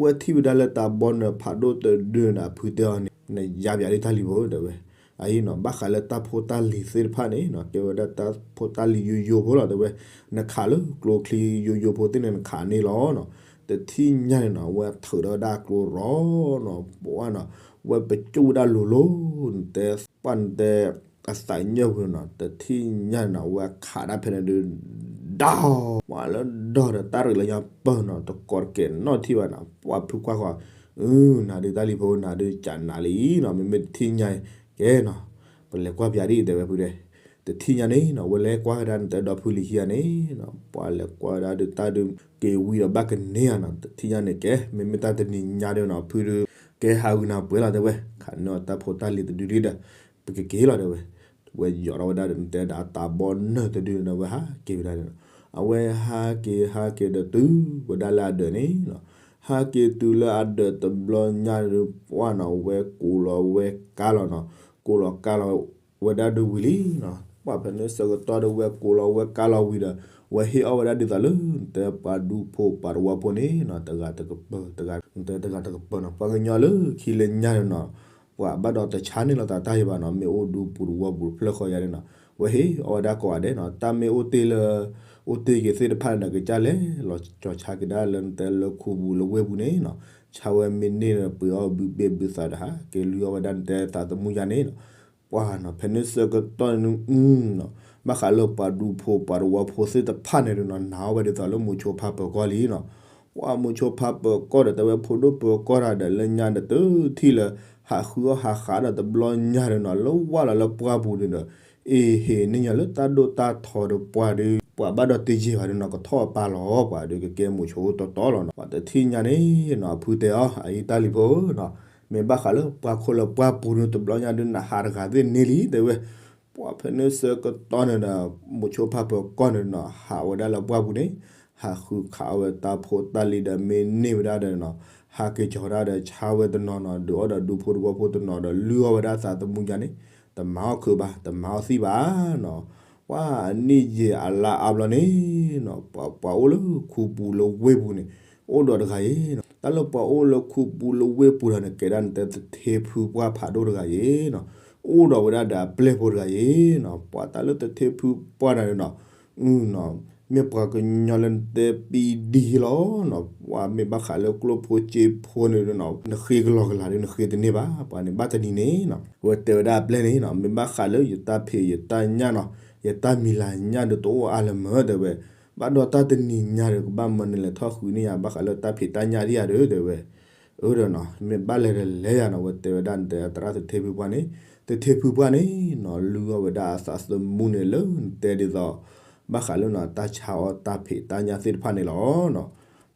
ဝဲထံၣ်ဝဲဒၣ်လၢတၤဘီနၢၤဖးဒိၣ်တဒုန့ၣ် အဖုတဲအီၤန့ၣ် နယါပၠးဒ်တၢ်လံၤဖိတဲဝဲ, အအံၤနီၤ ဘၣ်ဃးလၢတၢ်ဖိတၢ်လံၤသ့ၣ်တဖၣ်န့ၣ်နီၤ ကဲဝဲဒၣ်တၢ်ဖိတၢ်လံၤယိယိဖိလီၤတဲဝဲ, နခးလၢကျိချံယိယိဖိသ့ၣ်န့ၣ် နခးန့ၢ်လီၤနီၤ, တထံၣ်ညါန့ၣ်နီၤ ဝဲထုးထီၣ်ဝဲဒၣ်ကျိရီနီၤ ပှၢ်နီၤ ဝဲပကၠိၣ်ဝဲဒၣ်လိၤလိၤ နတဲ ပှၢ်နတဲ အသးညၢၣ်ပူၤနီၤ တထံၣ်ညါန့ၣ်နီၤ ဝဲခးဒၣ်ဖဲန့ၣ်ဒုး ဒီး ပှၢ်လၢဒီးဒီးတၢ်ရ့းလၢညါပၢၢ်နီၤ တကိးတကဲးနီတထံၣ်ဘၣ်နီၤ ပှၢ်ဖုကွၢ်ဃီၤ, အၢ နၤဒုးတၢ်လံၤဖိ နၤဒုးကးနၤလံနီၤ မ့မ့ၢ်တထံၣ်ညါ ကဲနီၤ ပလဲၤကွၢ်ပၠးဒ်တဲဝဲဖုတဲ တထံၣ်ညါန့ၣ်နီၤ ဝဲလဲၤကွၢ်ဝဲဒၣ်နတဲဒီဖုလံၤခံဂၤန့ၣ်နီၤ ပှၢ်လဲၤကွၢ်ဝဲဒၣ်ဒုးတၢ်ဒုးက့ၤဝံၤဒီးဘၣ်ကန့ၢ်ဧါနီၤ တထံၣ်ညါန့ၣ်ကဲ မ့မ့ၢ်တၢ်တနံၤညါဒုးနီၤ ဖုဒုး ကဲဟးဂုာ်နၤပှဲၤလီၤတဲဝဲ, ခးန့ၢ်အီၤတၢ်ဖိတၢ်လံၤတဒုဒ်ဒီး ပကက့ၤလီၤတဲဝဲ, ဝဲယိးထီၣ်ဝဲဒၣ်ဒီးနတဲဒီးအတၤဘီနၢၤတဒုန့ၣ် ဝဲဟးက့ၤဝဲဒၣ်န့ၣ်နီၤ, အဝဲဟးက့ၤဟးက့ၤဒီးတုၤဝဲဒၣ်လၢအဒၢးန့ၣ်နီၤ, ဟးက့ၤတုၤလၢအဒၢးတဘျီညါဒုးပှၢ်နီၤ ဝဲကိးလီၤဝဲကါလီၤနီၤ, ကိးလီၤကါလီၤဝဲဒၣ်ဒုးဝံၤလံနီၤ, ပှၢ်ဖဲန့ၣ်ဆၢကတီၢ်ဒီးဝဲကိးလီၤဝဲကါလီၤဝံၤဒီး ဝဲဟ့ၣ်အီၣ်ဝဲဒၣ်ဒ်သိးလၢ နတဲပှၤဒူဖိပှၤတဝီဖိန့ၣ်နီၤ တဂၤတကပၤ တဂၤတကပၤနီၤ ပှၤကညီလၢခံလၢညါန့ၣ်နီၤ, ပှၤဘၣ်ဒီးတဆါန့ၢ်လီၤသးတၢ်ယံၤဘၣ်နီၤ မ့ၢ်အိၣ်ဒူပူၤတဝီပူၤတဖျၢၣ်ဃီယါန့ၣ်နီၤ, ဝဲဟ့ၣ်အီၣ်ဝဲဒၣ်ကိးဂၤဒဲးနီၤ တၢ်မ့ၢ်အိၣ်တ့ၢ်လၢ အိၣ်တ့ၢ်က့ၤသ့ၣ်တဖၣ်န့ၣ်ဒီး ကစၢ်လဲၤလီၤကၠီၤဆါက့ၤဒၣ်လၢနတဲလၢခူပူၤလၢဝ့ၢ်ပူၤန့ၣ်နီၤ, ဆါဝဲမ့ၢ်န့ၢ်ဒီးပှ့ၤအီၣ်ဘုးဘ့ၣ်ဘုးသးဒီးဟးက့ၤလုၢ်အီၣ်ဝဲဒၣ်နတဲသးသမူယါန့ၣ်နီၤ, ပှၢ်နီၤ ဖဲန့ၣ်ဆၢကတီၢ်န့ၣ် ဘၣ်ဃးလၢပှၤဒူဖိပှၤတဝီဖိသ့ၣ်တဖၣ်န့ၣ်ဒုးနီၤ နာ်အီၣ်ဝဲဒ်သိးလၢမုဆိဖးပၢၤကီၢ်လံနီၤ, ပှၤမိၤဆိဖါပၢၤကီၢ်ဒီးတဲဝဲဖိဒိၣ်ပၢၤကီၢ်တၢ်ဒီးလၢညါဒီးတထံၣ်လၢ ဟးဃုအီၣ်ဟးဃးဒီးတဘျီညါဒီးနီၤ လၢဝၢ်လီၤလၢပှၢ်ပူၤန့ၣ်ဒီး အ့ဟ့ၣ်န့ၢ်ညီလၢတၢ်ဒိၣ်တၢ်ထီဒီးပှၤဒီး ပှၤဘၣ်ဒီးတယံာ်ဘၣ်ဒီးနီၤ ကထီၣ်အပၢ်လီၤ ပှၤဒီးကကဲမိၤဆိတီတီလီၤနီၤ ပှၤတထံၣ်ညါန့ၣ်နီၤ အဖုတဲအီၤ အအံၤတၢ်လံၤဖိနီၤ မ့ၢ်ဘၣ်ဃးလၢပှၤခိၣ်လၢပှၢ်ပူၤန့ၣ် တဘျီညါဒုးနဟးတဂၤသ့ၣ်န့ၢ်လံတဲဝဲ ပှၤဖဲန့ၣ်ဆၢကတီၢ်န့ၣ်ဒီး မိၤဆိဖါပၢၤကီၢ်န့ၣ်နီၤ ဟးဝဲဒၣ်လၢပှၢ်ပူၤန့ၣ် ဟးဃုခးအီၣ်ဝဲတၢ်ဖိတၢ်လံၤဒီးမ့ၢ်န့ၢ်ဝဲဒၣ်ဒီးနီၤ ဟးက့ၤကီၤဝဲဒၣ်ဒီးဆါဝဲတနီၤနီၤ ဒုးအီၣ်ဒီးဒူဖိတဝီဖိတနီၤဒီးလုၢ်အီၣ်ဝဲဒၣ်သးသမူညါန့ၣ် တမၤအီၣ်ခုးဘၣ် တမၤအီၣ်သံၣ်ဘၣ်နီၤ ပှၤအနံၣ်ယံာ်အလါအါဘျီန့ၣ်နီၤ ပှၤအိၣ်လၢခူပူၤလၢဝ့ၢ်ပူၤန့ၣ် အိၣ်ဒီးတဂၤအံၤနီၤ တၢ်လၢပှၤအိၣ်လၢခူပူၤလၢဝ့ၢ်ပူၤဒီးန့ၣ် ကဲဒၣ်နတဲသထ့ဖုပှၢ်ဖးဒိၣ်တဂၤအံၤနီၤ အိၣ်ဒီးဝဲဒၣ်ဒီးအပျဲၢ်ဖိတဂၤအံၤနီၤ ပှၤတၢ်လၢသထ့ဖုပှၢ်န့ၣ်နီၤ မ့ၢ်ပှၤကညီလၢနတဲပံဒံလီၤနီၤ ပှၤမ့ၢ်ဘၣ်ဃးလၢကျိၣ်ဖိစ့ဖိန့ၣ်နီၤ နဃ့ကလီၤကလၤဒီးနဃ့တန့ၢ်ဘၣ် ပှၤန့ၣ်ဘၣ်တနံၤန့ၣ်နီၤ ဝဲတဲဝဲဒၣ်အပျဲၢ်န့ၣ်နီၤ မ့ၢ်ဘၣ်ဃးလၢယတၢ်ဖံးယတၢ်ညၣ်နီၤ ယတၢ်မံၤလၤညၣ်ဒီးတအိၣ်အါလၢၤမၢတဲဝဲ ဘၣ်ဒီးတၢ်တနံၤညါဒီးကဘၣ်မၢနလဲၤထီၣ်ဃုန့ၢ်ယၤ ဘၣ်ဃးလၢတၢ်ဖံးတၢ်ညၣ်ဒံးယၤဒီးတဲဝဲ အၢဒီးနီၤ မ့ၢ်ဘၣ်လဲၤဒီးလဲၤယၤနီၤ ဝဲတဲဝဲဒၣ်နတဲသရၣ်သထ့ဖုပှၢ်န့ၣ် သထ့ဖုပှၢ်န့ၣ်နီၤ လုၢ်အီၣ်ဝဲဒၣ်အသးသမူန့ၣ်လၢနတဲဒ်သိး ဘၣ်ဃးလၢနီၤ တၢ်ဆါအီၣ်တၢ်ဖံးတၢ်ညၣ်သ့ၣ်တဖၣ်န့ၣ်လီၤနီၤ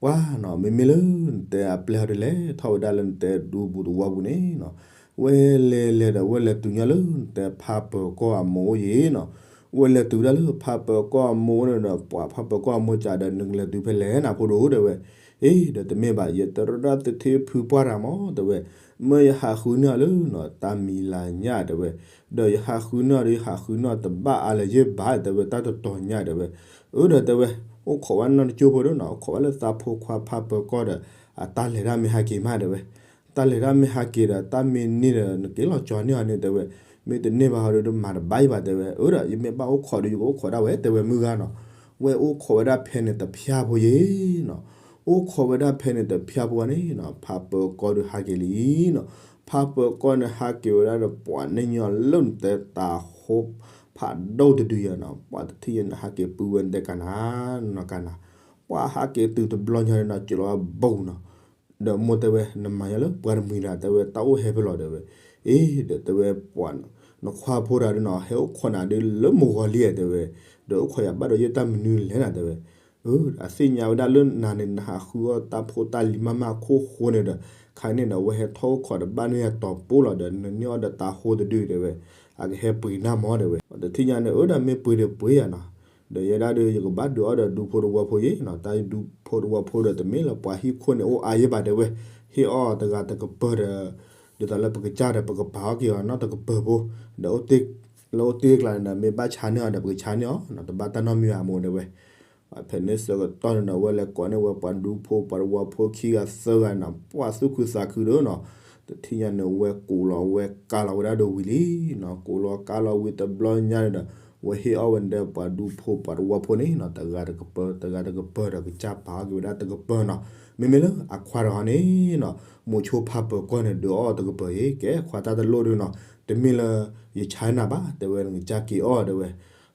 ပှၤနီၤ မ့မ့ၢ်လၢနတဲအပျဲၢ်အီၤဒီးလဲၤထီၣ်ဝဲဒၣ်လၢနတဲဒူပူၤသဝီပူၤန့ၣ်နီၤ ဝဲလဲၤလဲၤဒီးဝဲလဲၤတုၤညီလၢနတဲဖါပၢၤကီၢ်အမိၢ်အိၣ်ယံၤနီၤ ဝဲလဲၤတုၤဒၣ်လၢဖါပၢၤကီၢ်အမိၢ်န့ၣ်ဒီး ပှၤဖါပၢၤကီၢ်အမိၢ်စံးဒီး နကလဲၤတုၤဖဲလဲၣ်နၤဖိဒိၣ်တဲဝဲ, အ့ ဒီးတမ့ၢ်ဘၣ် ယတရၣ်သထ့ဖုပှၢ်တၢ်မး တဲဝဲ, မ့ၢ်ယဟးဃုန့ၢ်အီၤလၢနီၤ တၢ်မံၤလၤညၣ်တဲဝဲ, ဒီးယဟးဃုန့ၢ်အီၤဒီး ယဟးဃုန့ၢ်အီၤတဘၣ်အါလၢၤယဲၢ်ဘၣ်တဲဝဲ တၢ်တတီၤညၣ်တဲဝဲ,အၢ ဒီးတဲဝဲ, အိၣ်ခိးဝဲနီၢ်တကၠိဖိဒီးနီၤ အိၣ်ခိးဝဲလၢသးဖိခွါဖါပၢၤကီၢ်ဒီး အတၢ်လဲၤတၢ်မ့ၢ်ဟးက့ၤမးတဲဝဲ တၢ်လဲၤတၢ်မ့ၢ်ဟးက့ၤဒီး တၢ်မ့ၢ်န့ၢ်ဒီး နက့ၤလီၤကၠီန့ၢ်အီၤန့ၣ်တဲဝဲ, မ့ၢ်တန့ၢ်ဘၣ်ဟီဒီး တမၤတဘၣ်အံၤဘၣ်တဲဝဲ, အၢ ဒီး ယမ့ၢ်ဘၣ်အိၣ်ခိးဒီး ယကအိၣ်ခိးဒၣ်ဝဲတဲဝဲမုၢ်ဂၤနီၤ, ဝဲအိၣ်ခိးဝဲဒၣ်ဖဲန့ၣ်တဖၠၣ်ဖိယံၤနီၤ, အိၣ်ခိးဝဲဒၣ်ဖဲန့ၣ်တဖၠၣ်ဖိန့ၣ်နီၤ ဖါပၢၤကီၢ်ဒီးဟးက့ၤလံနီၤ, ဖါပၢၤကီၢ်န့ၣ်ဟးက့ၤဝဲဒၣ်ဒီး ပှၤန့ၢ်ညီလၢနတဲတၤဟိဖးဒိၣ်တဒုယၤနီၤ, ပှၤတထံၣ်ယဲန့ၣ် ဟးက့ၤပုၢ်ဝဲနတဲကနၤနီၤကနၤ, ပှၤဟးက့ၤတုၤတဘျီညါန့ၣ်နီၤ ကၠိလီၤဘိနီၤ ဒီးမိၢ်တဲဝဲ နမၤယၤလၢပှၤတမှံၤတၢ် တဲဝဲ တၢ်အိၣ်ဟဲဖဲလဲၣ်တဲဝဲ, အ့ ဒီးတဲဝဲ ပှၤ နခွါဖိတၢ်ဒီးနီၤ ဟဲအိၣ်ခိးနၤဒီးလၢမုၢ်ဂီၤလံဧါတဲဝဲ, ဒီးအိၣ်ခိးယၤဘၣ်ဒီးယတၢ်မနုၤလဲၣ်နၤတဲဝဲ, အသ့ၣ်ညါဝဲဒၣ်လၢနၤန့ၣ် နဟးဃုအီၣ်တၢ်ဖိတၢ်လံၤမးမးခိၣ်ဃိန့ၣ်ဒီး ခါန့ၣ်ဒီး ဝဲဟဲထီၣ်အိၣ်ခိးတဘၣ်န့ၢ်ယၤတီၤပိလီၤဒီး နန့ၢ်အီၣ်ဒီးတၤဟိတဒုတဲဝဲ, အကဟဲပှ့ၤနၢ်မးတဲဝဲ, တထံၣ်ညါန့ၣ် အၢ ဒီးမ့ၢ်ပှ့ၤဒီးပှ့ၤယၤနီၤ ဒီးယဲဒၣ်ဒီး ယကဘၣ်ဒုးအီၣ်ဒီးဒူဖိတဝီဖိယံၤနီၤ, တၢ်ဒူဖိတဝီဖိဒီး တမ့ၢ်လၢပှၤဟံၣ်ခိၣ်န့ၣ်အိၣ်အါယဲၢ်ဘၣ်တဲဝဲ, ဟ့ၣ်အီၣ်တဂၤတကပၤဒီး ဒ်သိးလၢပကစၢ်ဒီး ပကပာ်အီၣ်က့ၤအီၤနီတကပၤဖိ, ဒီးအိၣ်တ့ၢ် လၢအိၣ်တ့ၢ်ကျါန့ၣ်ဒီး မ့ၢ်ဘၣ်ဆါန့ၢ်အီၤဒီး ပကဆါန့ၢ်အီၤနီၤ, တဘၣ်တၢ်နီတမံၤဘၣ်မိၢ်တဲဝဲ ဖဲန့ၣ်ဆၢကတီၢ်န့ၣ်ဒီး ဝဲလဲၤကိးန့ၢ်ဝဲပှၤဒူဖိပှၤတဝီဖိခံဂၤသၢဂၤန့ၣ် ပှၤသူၣ်ခုသးခုဒီးနီၤ, တထံၣ်ညါန့ၣ် ဝဲကူးလီၤဝဲကါလီၤဝဲဒၣ်ဒီးဝံၤလံနီၤ, ကူးလီၤကါလီၤဝံၤတဘျီညါန့ၣ်ဒီး ဝဲဟ့ၣ်အီၣ်ဝဲဒၣ်ပှၤဒူဖိပှၤတဝီဖိန့ၣ်နီၤ တဂၤတကပၤ တဂၤတကပၤဒီး ကစၢ်ပာ်အီၣ်က့ၤဝဲဒၣ်တကပၤနီၤ, မ့မ့ၢ်လၢအခွါတဂၤန့ၣ်နီၤ မိၤဆိဖါပၢၤကီၢ်န့ၣ် ဒုးအီၣ်တကပၤအံၤ ကဲခွါတၢ်တလိၣ်ဒီးနီၤ, တမ့ၢ်လၢ ယဆါနၤဘၣ်တဲဝဲ နကစၢ်က့ၤအီၣ်တဲဝဲ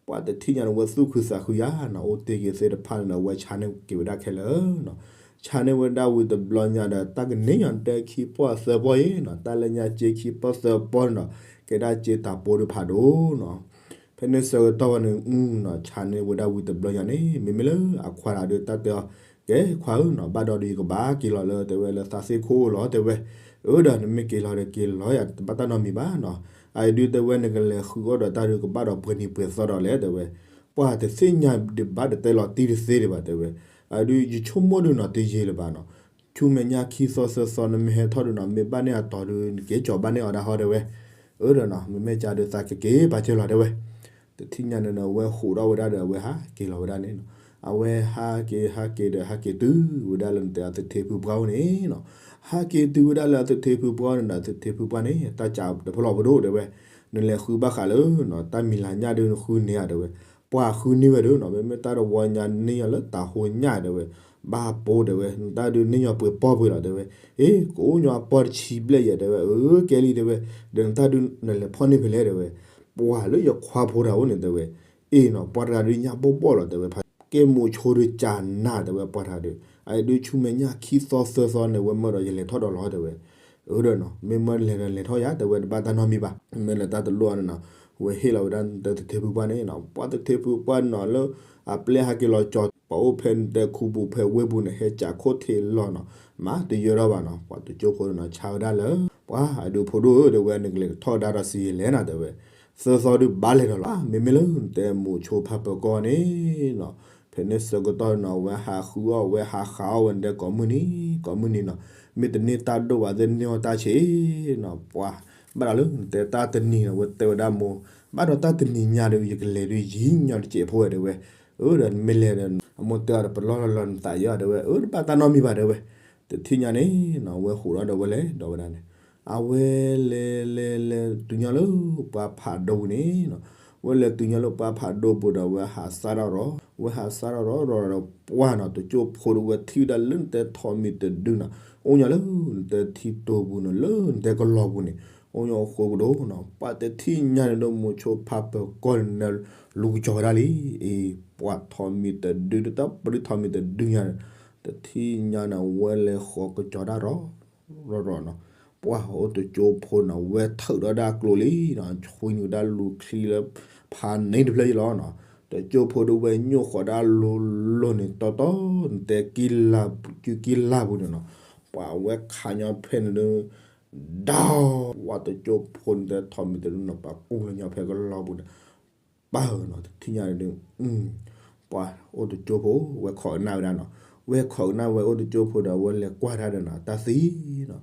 ပှၤတထံၣ်ညါန့ၣ် ဝဲသူၣ်ခုသးခုယၤနီၤ, အိၣ်တ့ၢ်က့ၤသ့ၣ်တဖၣ်န့ၣ်ဒီး ဝဲဆါန့ၢ်က့ၤဝဲဒၣ်ခဲလၢာ်နီၤ, ဆါန့ၢ်ဝဲဒၣ်ဝံၤတဘျီညါဒီး တၢ်ကန့ၢ်ညီတဲခံပီၢ်သၢပီၢ်ယံၤနီၤ, တၢ်လၢညါစ့ခံပီၢ်သၢပီၢ်န့ၣ်နီၤ, ကဲဒၣ်စ့တၤပိဒီးဖးဒိၣ်နီၤ, ဖဲန့ၣ်ဆၢကတီၢ်ဝဲန့ၣ် နီၤ ဆါန့ၢ်ဝဲဒၣ်ဝံၤတဘျီညါန့ၣ် မ့မ့ၢ်လၢအခွါတဂၤဒီးတၢ်တဲအီၤ, ကဲခွါဧၢနီၤ, ဘၣ်ဒီးဒီးယကဘၣ်က့ၤလီၤလၢတဲဝဲလၢသးသ့ၣ်ခိၣ်လီၤတဲဝဲ, အၢ ဒီးနမ့ၢ်က့ၤလီၤဒီးက့ၤလီၤယၤ တဘၣ်တၢ်နီတမံၤဘၣ်နီၤ, အအံၤဒုးတဲဝဲ နကလဲၤဃုအီၣ်ဒီးတၢ်ဒုး ကဘၣ်ဒီးပှဲၤနံၤပှဲၤသီဒီးလဲၣ်တဲဝဲ, ပှၤတသ့ၣ်ညါဒံးဘၣ် တတဲလီၤတံၢ်တသ့ဒံးဘၣ်တဲဝဲ, အဒုးယဆိကမိၣ်ဒုးနီၤ တယံာ်လၢၤဘၣ်နီၤ, ဆူမဲာ်ညါခံသီသၢသီ နမ့ၢ်ဟဲထီၣ်ဒုးနီၤ မ့ၢ်ဘၣ်န့ၢ်အတီၤဒုး နက့ၤကၠီၤဘၣ်န့ၢ်အီၤဒၣ်ဟီတဲဝဲ, အၢ ဒီးနီၤ မ့မ့ၢ်ကဒီးသးကက့ၤပာ်စၢၤလီၤတဲဝဲ တထံၣ်ညါန့ၣ်ဒီး အဝဲဟူးထီၣ်ဝဲဒၣ်ဒီး အဝဲဟးက့ၤလီၤဝဲဒၣ်န့ၣ်နီၤ, အဝဲဟးက့ၤဟးက့ၤဒီးဟးက့ၤတုၤဝဲဒၣ်လၢနတဲအသထ့ဖုပှၢ်အိၣ်န့ၣ်နီၤ, ဟးက့ၤတုၤဝဲဒၣ်လၢအသထ့ဖုပှၢ်အိၣ်န့ၣ်ဒီး အသထ့ဖုပှၢ်န့ၣ် တၢ်စံးတဖျီၣ်ပဒိၣ်တဲဝဲ, နလဲၤဃုဘၣ်ဃးလၢနီၤ တၢ်မံၤလၤညၣ်ဒုးနဃုန့ၢ်ဧါတဲဝဲ, ပှၤဃုန့ၢ်ဝဲဒီးနီၤ မ့မ့ၢ်တၢ်တဝီညါန့ၢ်ညီလၢတၤဟိညၣ်တဲဝဲ, ဘၣ်ပိတဲဝဲ နတၢ်ဒုးန့ၢ်ညီပှဲၤပီၢ်ပှဲၤလီၤတဲဝဲ, အ့ ကအိၣ်ညီအပီၢ်တဆံဘျဲၣ်ယဲတဲဝဲ, အၢ ကဲလံတဲဝဲ, ဒီးနတၢ်ဒုးနလဲၤဖီၣ်န့ၢ်ဖဲလဲၣ်တဲဝဲ, ပှၤလၢယခွါဖိတဂၤအိၣ်န့ၣ်တဲဝဲ, အ့နီၤ ပှၤတဂၤဒုးညါဘီၣ်ဘီၣ်လီၤတဲဝဲ, ကဲမိၤဆိဒုးကၢ်နၤ တဲဝဲပှၤတၢ်ဒုး, အဒုးဆူမဲာ်ညါခံသီသၢသီန့ၣ် ဝဲမၢဒီးယလဲၤထီၣ်ဒီးလီၤ တဲဝဲ, အၢဒီးနီၤ မ့ၢ်မၢလဲၤဒီးလဲၤထီၣ်ယၤ တဲဝဲတဘၣ်တၢ်နီတမံၤဘၣ်, မ့ၢ်လဲၤတၢ်တလိၣ်န့ၣ်နီၤ, ဝဲဟ့ၣ်လီၤဝဲဒၣ်နတဲသထ့ဖုပှၢ်န့ၣ်နီၤ, ပှၤသထ့ဖုပှၢ်နီၤလၢ အပျဲၢ်ဟးက့ၤလီၤကၠီၤ ပှၤအိၣ်ဖဲနတဲခူပူၤဖဲဝ့ၢ်ပူၤန့ၣ် ဟဲကးခိၣ်ထံးလီၤနီၤ, မၤတယၢထီၣ်ဘၣ်နီၤ, ပှၤတကၠိဖိနီၤ ဆါဝဲဒၣ်လၢ ပှၤအဒုးဖိဒိၣ်ဧၢ တဲဝဲ နကလဲၤထီၣ်ကဒါဒီးစံးယလဲၣ်နီၤ တဲဝဲ, သၢသီဒုးဘၣ်လဲၤဒီးလီၤ, မ့မ့ၢ်လၢနတဲမိၤဆိဖးပၢၤကီၢ်န့ၣ်နီၤ, ဖဲန့ၣ်ဆၢကတီၢ်နီၤ ဝဲဟးဃုအီၣ်ဝဲဟးဃးအီၣ်ဝဲနတဲကိးမုၢ်နံၤ ကိးမုၢ်နံၤနီၤ, မ့ၢ်တန့ၢ်တၢ်ဒိၣ်ဘၣ်သ့ၣ်န့ၢ်အီၣ်တၢ်ဆံးနီၤ, ပှၤ ဘၣ်ဒီးလၢနတဲတၢ်တနံၤနီၤ ဝဲတဲဝဲဒၣ်မိၢ်, ဘၣ်ဒီးတၢ်တနံၤညါဒီး ယကလဲၤဒုးယံၤညီတစဲးဖိဝဲ တဲဝဲ, အၢဒီးနမ့ၢ်လဲၤဒီး အမိၢ်တဲအီၤဒီးပလီၢ်လီၢ်လီၢ်နသးယၤ တဲဝဲ, အၢတဘၣ်တၢ်နီတမံၤဘၣ် တဲဝဲ, တထံၣ်ညါန့ၣ်နီၤ ဝဲဟးထီၣ်ဒီးဝဲလဲၤဒီးဝဲဒၣ်န့ၣ်, အဝဲလဲၤလဲၤလဲၤတုၤညီလၢပှၤဖးဒိၣ်ပူၤန့ၣ်နီၤ, ဝဲလဲၤတုၤညီလၢပှၤဖးဒိၣ်ပူၤဒီးဝဲဟးစၢ်ထီၣ်ရီၤ, ဝဲဟးစၢ်ထီၣ်ရီၤရီၤဒီးပှၢ်နီၤ တကၠိဖိဒီးဝဲထံၣ်ဝဲဒၣ်လၢနတဲထိးမံၤတဒုနီၤ, အိၣ်ညီလၢနတဲထံတိၤပူၤန့ၣ် လၢနတဲကလီၤပူၤန့ၣ်, အိၣ်ညီဃိကဒီးနီၤ ပှၤတထံၣ်ညါန့ၣ်ဒီးမိၤဆိဖးပၢၤကီၢ်န့ၣ် လူၤကစီၤဝဲဒၣ်လံ, အ့ ပှၤထိးမံၤတဒု တၢ်ပရံထိးမံၤတဒုညါန့ၣ်, တထံၣ်ညါန့ၣ် ဝဲလဲၤဃီၤကစီၤတၢ်ရီၤ ရီၤရီၤနီၤ, ပှၤအိၣ်တကၠိဖိနီၤ ဝဲထုးထီၣ်ဒၣ်ကျိလံနီၤ, ဆွံနုာ်ဒၣ်လူၤချံလၢ ဖးန့ၣ်တဖျၢၣ်ယလီၤနီၤ, တကၠိဖိဒီးဝဲညိၣ်ဃီၤဒၣ်လိၤလိၤန့ၣ် တီတီ နတဲကံလၤ ကံကံလၤပူၤန့ၣ်နီၤ, ပှၤဝဲခးညီဖဲန့ၣ်ဒီး ဒီး ဝဲတကၠိဖိန့ၣ်တဲထိးမံၤတဒုနီၤ ပှၤကူလၢညီဖဲကလီၤပူၤန့ၣ် ပၢ်နီၤ တထံၣ်ညါန့ၣ်ဒီး ပှၤအိၣ်တကၠိဖိ ဝဲခိးကနၣ်ဝဲဒၣ်နီၤ, ဝဲခိးကနၣ်ဝဲအိၣ်တကၠိဖိဒီး ဝဲလဲၤကွၢ်တၢ်ဒီးနီၤ တၢ်သံနီၤ,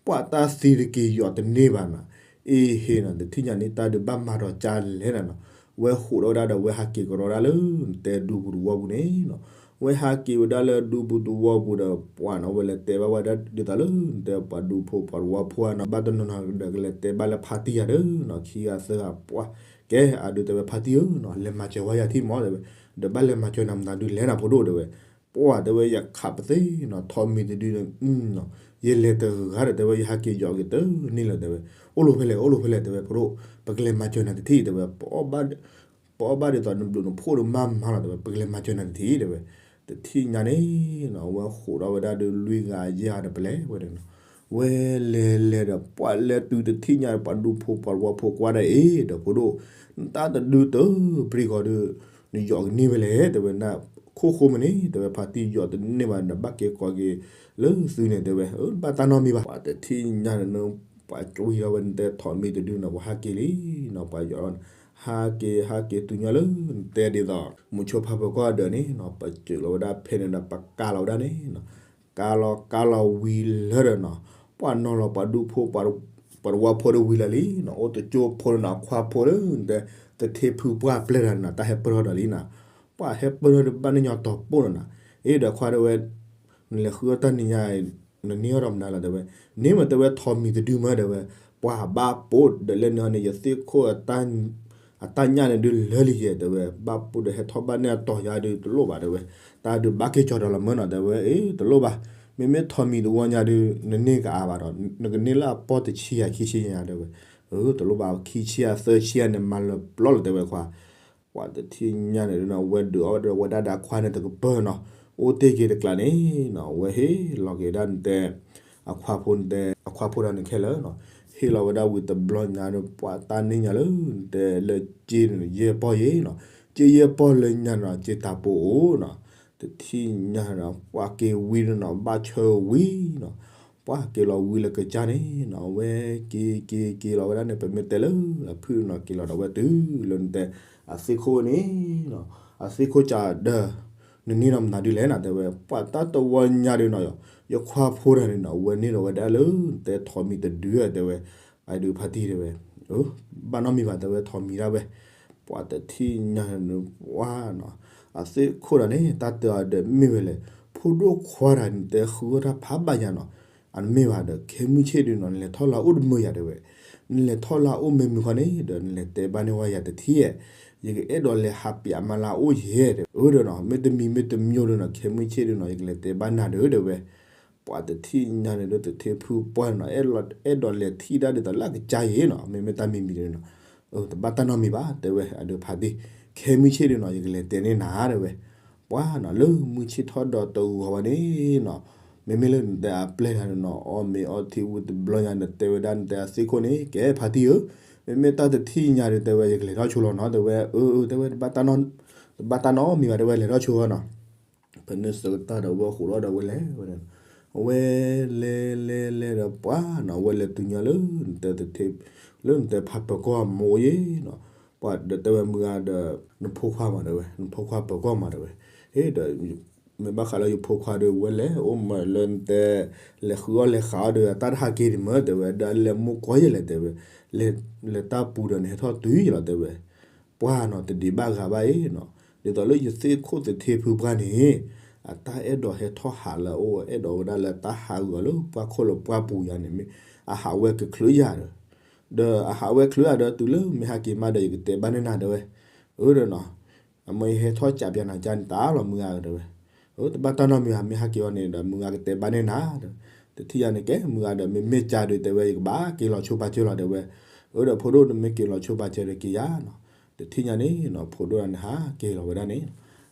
ပှၤတၢ်သံတက့ၤယီၤတန့ၢ်ဘၣ်နီၤ, အ့ဟ့နီၤ တထံၣ်ညါန့ၣ် တၢ်ဒုးဘၣ်မၤဒီးကၢ်လဲၣ်နီၤနီၤ, ဝဲဟးထီၣ်ဝဲဒၣ်ဒီး ဝဲဟးက့ၤကရီဒၣ်လၢ နတဲဒူပူၤတဝီပူၤန့ၣ်နီၤ, ဝဲဟးက့ၤဝဲဒၣ်လၢဒူပူၤတဝီပူၤဒီး ပှၤနီၤ ဝဲလဲၤတဲဘၣ်ဝဲဒၣ်ဒ်သိးလၢ နတဲပှၤဒူဖိပှၤတဝီဖိဧါနီၤ, ဘၣ်တနီၤနီၤဒီးကလဲၤတဲဘၣ်လၢဖါတံၢ်ယၤဒီးနီၤ, ခံဂၤသၢဂၤပှၢ် ကဲအဒုးတဲဝဲဖါတံၢ်ဧၢနီၤ လဲၤမၤစၢၤဝဲယၤထံၣ်မး တဲဝဲ, ဒီးဘၣ်လဲၤမၤစၢၤနၤမတၤဒုးလဲၣ်နၤဖိဒိၣ် တဲဝဲ, ပှၤတဲဝဲယခးပသ့နီၤ ထိးမံၤတဒုန့ၣ် ယလဲၤတဂၤဒီး တဲဝဲ ယဟးက့ၤယီၤက့ၤတန့ၢ်လၢၤ တဲဝဲ, အိၣ်လီၤဖဲလဲၣ် အိၣ်လီၤဖဲလဲၣ် တဲဝဲ ဖိဒိၣ် ပကလဲၤမၤစၢၤနၤတထံၣ် တဲဝဲ, ပအီၣ်ဘၣ်ဒ်သိးနဘျုးနဖှိၣ်ဒီးမၤမၤလီၤ တဲဝဲ ပကလဲၤမၤစၢၤနၤတထံၣ် တဲဝဲ, တထံၣ်ညါန့ၣ်နီၤ ဝဲဟးထီၣ်ဝဲဒၣ်ဒီးလွံၢ်ဂၤယဲၢ်ဂၤဒီးပလဲၤဝဲဒၣ်နီၤ, ဝဲလဲၤလဲၤဒီး ပှၤလဲၤတုၤတထံၣ်ညါ ပှၤဒူဖိပှၤတဝီဖိကွၢ်ဒၣ်အ့ၣ် ဒီးဖိဒိၣ် နတၢ်တဒုတပျံၤဂီၤဒီး နယီၤကန့ၢ်ဝဲလဲၣ် တဲဝဲ, နခိၣ်ဃိမ့ၢ်န့ၣ် တဲဝဲ ဖါတံၢ်ယီၤတန့ၢ်ဘၣ်ဒီး ဘၣ်က့ၤကိးက့ၤလၢသုန့ၣ် တဲဝဲ, ဘၣ်တၢ်နီတမံၤဘၣ် ပှၤတထံၣ်ညါန့ၣ် ပှၤကွံာ်ထီၣ်ဝဲနတဲထိးမံၤတဒုနီၤ ပှၤဟးက့ၤလံနီၤ ပှၤယီၤလီၤန့ၣ် ဟးက့ၤဟးက့ၤတုၤညီလၢ နတဲဒ်သိး မိၤဆိဖးပၢၤကီၢ်အဒၢးန့ၣ်နီၤ ပစၢၤလီၤဝဲဒၣ်ဖဲန့ၣ်ဒီး ပကးလီၤဝဲဒၣ်န့ၣ်နီၤ, ကးလီၤကးလီၤဝံၤလၢဒီးနီၤ ပှၤနီၤလီၤပှၤဒူဖိ ပှၤတဝီဖိဒီးဝံၤလၢာ်လံနီၤ, အိၣ်တကၠိဖိဒီးနီၤ အခွါဖိလၢနတဲ သထ့ဖုပှၢ်ပျဲၢ်တၢ်န့ၣ်နီၤ တၢ်ဟဲပၢၢ်ထီၣ်ဒီးလံနီၤ, ပှၤဟဲပၢၢ်ထီၣ်ဒီးဘၣ်န့ၢ်ညီတီၤပိၢ်နီၤနီၤ, အ့ဒီးခွါတဲဝဲ နလဲၤဃုအီၣ်တၢ်နံၤညါ နန့ၢ်အီၣ်ဒီးမနုၤလဲၣ် တဲဝဲ, န့ၢ်မး တဲဝဲ ထိးမံၤတဒုမး တဲဝဲ, ပှၤဘၣ်ပိာ်ဒီးလၢန့ၣ်န့ၣ် ယသ့ၣ်ခိၣ် အတၢ်ညၣ်န့ၣ်ဒုးလၢာ်လံယဲ တဲဝဲ, ဘၣ်ပိာ်ဒီးဟဲထီၣ်ဘၣ်န့ၢ်အတီၤယၤဒုးတလိၣ်ဘၣ် တဲဝဲ, တၢ်ဒုးဘၣ်က့ၤကၠီၤဒီးလီၤမးနီၤ တဲဝဲ, အ့ တလိၣ်ဘၣ်, မ့မ့ၢ်ထိးမံၤတဝီညါဒုး နန့ၢ်ကအါဘၣ်ဒီး နကန့ၢ်လၢအပီၢ်တဆံယၤခံဆံယၤ တဲဝဲ, အၢ တလိၣ်ဘၣ် ခံဆံယၤသၢဆံယၤန့ၣ် မၤလၢပျီလီၤ တဲဝဲခွါ ပှၤတထံၣ်ညါန့ၣ်ဒီးနီၤ ဝဲဒုးအီၣ်ဝဲဒၣ်ဒီးအခွါန့ၣ်တကပၢၢ်နီၤ, အိၣ်တ့ၢ်က့ၤတကျးန့ၣ်နီၤ ဝဲဟ့ၣ်လီၤက့ၤဒၣ်နတဲ အခွါဖိနတဲ အခွါဖိဒီးနခဲလၢာ်နီၤ, ဟ့ၣ်လီၤဝဲဒၣ်ဝံၤတဘျီညါဒီး ပှၤတၢ်န့ၢ်ညါလၢနတဲလၢက့န့ၣ် ယဲၢ်ပီၢ်ယဲနီၤ, က့ယဲၢ်ပီၢ်လၢညါနီၤ က့တၢ်ပိအိၣ်နီၤ, တထံၣ်ညါနီၤ ပှၤက့ၤဝံၤဒီးနီၤ ဘၣ်ဆၢဝံၤနီၤ ပှၤက့ၤလီၤဝံၤလၢကစၢ်န့ၣ်နီၤ ဝဲက့ၤက့ၤက့ၤလီၤဝဲဒၣ်န့ၣ် ပမ့ၢ်တဲလၢအဖုၣ်နီၤ က့ၤလီၤဒီးဝဲတုၤလၢနတဲ အသ့ၣ်ခိၣ်န့ၣ်နီၤ အသ့ၣ်ခိၣ်ကဒီး နန့ၢ်ဒီးမနုၤဒုးလဲၣ်နီၤ တဲဝဲ ပှၤတၢ်တဝီညါဒုးနီၤ ယခွါဖိတဂၤန့ၣ်နီၤ အဝဲန့ၢ်ဒီးဝဲဒၣ်လၢ နတဲထိးမံၤတဒု တဲဝဲ အဒုးဖါတံၢ်တဲဝဲ ဘၣ်နီတမံၤဘၣ် တဲဝဲ ထိးမံၤဒၣ်ဝဲ ပှၤတထံၣ်ညါန့ၣ် ပှၤနီၤ အသ့ၣ်ခိၣ်တဂၤန့ၣ် တၢ်တဲအီၤဒီးမ့ၢ်ဝဲလဲၣ် ဖိဒိၣ်ခွါတဂၤန့ၣ် တဲဃုအီၣ်တၢ်ဖးဘၣ်ယၤနီၤ အတမ့ၢ်ဘၣ်ဒီး ခဲမုၢ်ဆ့ၣ်ဒုးနီၤ နလဲၤထီၣ်လၢအအိၣ်တမုာ်ယၤတဲဝဲ နလဲၤထီၣ်လၢအအိၣ်မ့ၢ်မုာ်ခီန့ၣ်ဒီး နလဲၤတဲဘၣ်န့ၢ်ဝဲယၤတထံၣ်ဧါ ယကအဲၣ်ဒိးလဲၤဟးပျးမၤလၢအအိၣ်ယဲၢ်တဲ အၢဒီးနီၤ မ့တမံၤမ့တမံၤဒုးနီၤ ခဲမုၢ်ဆ့ၣ်ဒုးနီၤ ယကလဲၤတဲဘၣ်နၤဒီးတဲဝဲ ပှၤတထံၣ်ညါန့ၣ်ဒီး သထ့ဖုပှၢ်နီၤ အဲၣ်ဒိးလဲၤထံၣ်ဒၣ်ဒ်သိးလၢအကစၢ်ယဲၢ်နီၤ မ့မ့ၢ်တၢ်မံၤမံၤဒုးနီၤ တဘၣ်တၢ်နီတမံၤဘၣ် တဲဝဲ အဒုးဖါတံၢ် ခဲမုၢ်ဆ့ၣ်ဒုးနီၤ ယကလဲၤတဲန့ၢ်နၤတဲဝဲ ပှၤနီၤ လၢမုၢ်ဆ့ၣ်ထီၣ်ဒီးတဂီၤဘၣ်န့ၣ်နီၤ, မ့မ့ၢ်လၢနတဲအပျဲၢ်တၢ်န့ၣ်နီၤ အီၣ်မ့ၤအီထံဝံၤတဘျီညါ နတဲဝဲဒၣ်နတဲအသ့ၣ်ခိၣ်န့ၣ် ကဲဖါတံၢ်ဧၢ, မ့မ့ၢ်တၢ်တထံၣ်ညါဒီး တဲဝဲ ယကလဲၤထီၣ်ဆိလီၤနီၤ တဲဝဲ, အၢ တဲဝဲ တဘၣ်တၢ်နီတမံၤဘၣ် တဲဝဲ လဲၤထီၣ်ဆိနီၤ. ဖဲန့ၣ်ဆၢကတီၢ်ဒီးဝဲဃိးထီၣ်ဒီးဝဲလဲၤဝဲဒၣ်, အဝဲလဲၤလဲၤလဲၤဒီးပှၤနီၤ အဝဲလဲၤတုၤညါလၢနတဲတထ့, လၢနတဲဖါပၢၤကီၢ်အမိၢ်ယ့ၣ်နီၤ, ပှၤဒီးတဲဝဲမုၢ်ဂၤဒီး နဖိခွါမးတဲဝဲ နဖိခွါပၢၤကီၢ်မးတဲဝဲ, ဒီး မ့ၢ်ဘၣ်ဃးလၢယဖိခွါဒီး ဝဲလဲၤအိၣ်မးလၢနတဲ လဲၤဃုအီၣ်လဲၤဃုအီၣ်ဒီး အတၢ်တဟးက့ၤဒံးမၢတဲဝဲ ဒီးလဲၤမိၢ်ကီၢ်ယဲၢ်လဲၣ်တဲဝဲ, လဲၤတၢ်ပူၤဒီးနဟဲထီၣ်တုၤယဲၢ်လီၤတဲဝဲ, ပှၤနီၤ တဒံးဘၣ်ဂၤဘၣ်အံၤနီၤ, ဒ်သိးလၢယသ့ၣ်ခိၣ်သထ့ဖုပှၢ်န့ၣ် အတၢ်အဲၣ်ဒိးဟဲထီၣ်ဟးလၢအအိၣ် အဲၣ်ဒိးဝဲဒၣ်လၢတၢ်ဟးဂီၤလၢပှၢ်ခိၣ်လၢပှၢ်ပူၤယၤန့ၣ် မ့ၢ်အဟးဝဲကချုးယၤဒီး, ဒီးအဟးဝဲချုးယၤဒီး တုၤလၢမ့ၢ်ဟဲက့ၤမးဒီး ယကတဲဘၣ်န့ၢ်နၤတဲဝဲ, အၢဒီးနီၤ အမ့ၢ်ယဟဲထီၣ်ကးပၠးနၤကါန့ၣ်တၢ်လီၤမုၢ်ဂၤတဲဝဲ, အၢ တဘၣ်တၢ်နီတမံၤဘၣ် မ့ၢ်ဟဲက့ၤအီၤန့ၣ်ဒီး မုၢ်ဂၤကတဲဘၣ်န့ၢ်နၤဒီး, တထံၣ်ယၤန့ၣ်ကဲ မုၢ်ဂၤဒီး မ့မ့ၢ်ကးဒီးတဲဝဲ ယကဘၣ်က့ၤလီၤဆိပာ်စၢၤလီၤတဲဝဲ, အၢဒီးဖိဒိၣ် နမ့ၢ်က့ၤလီၤဆိပာ်စၢၤဒီးက့ၤယၤနီၤ, တထံၣ်ညါန့ၣ်နီၤ ဖိဒိၣ်န့ၣ်ဟးက့ၤလီၤဝဲဒၣ်န့ၣ်,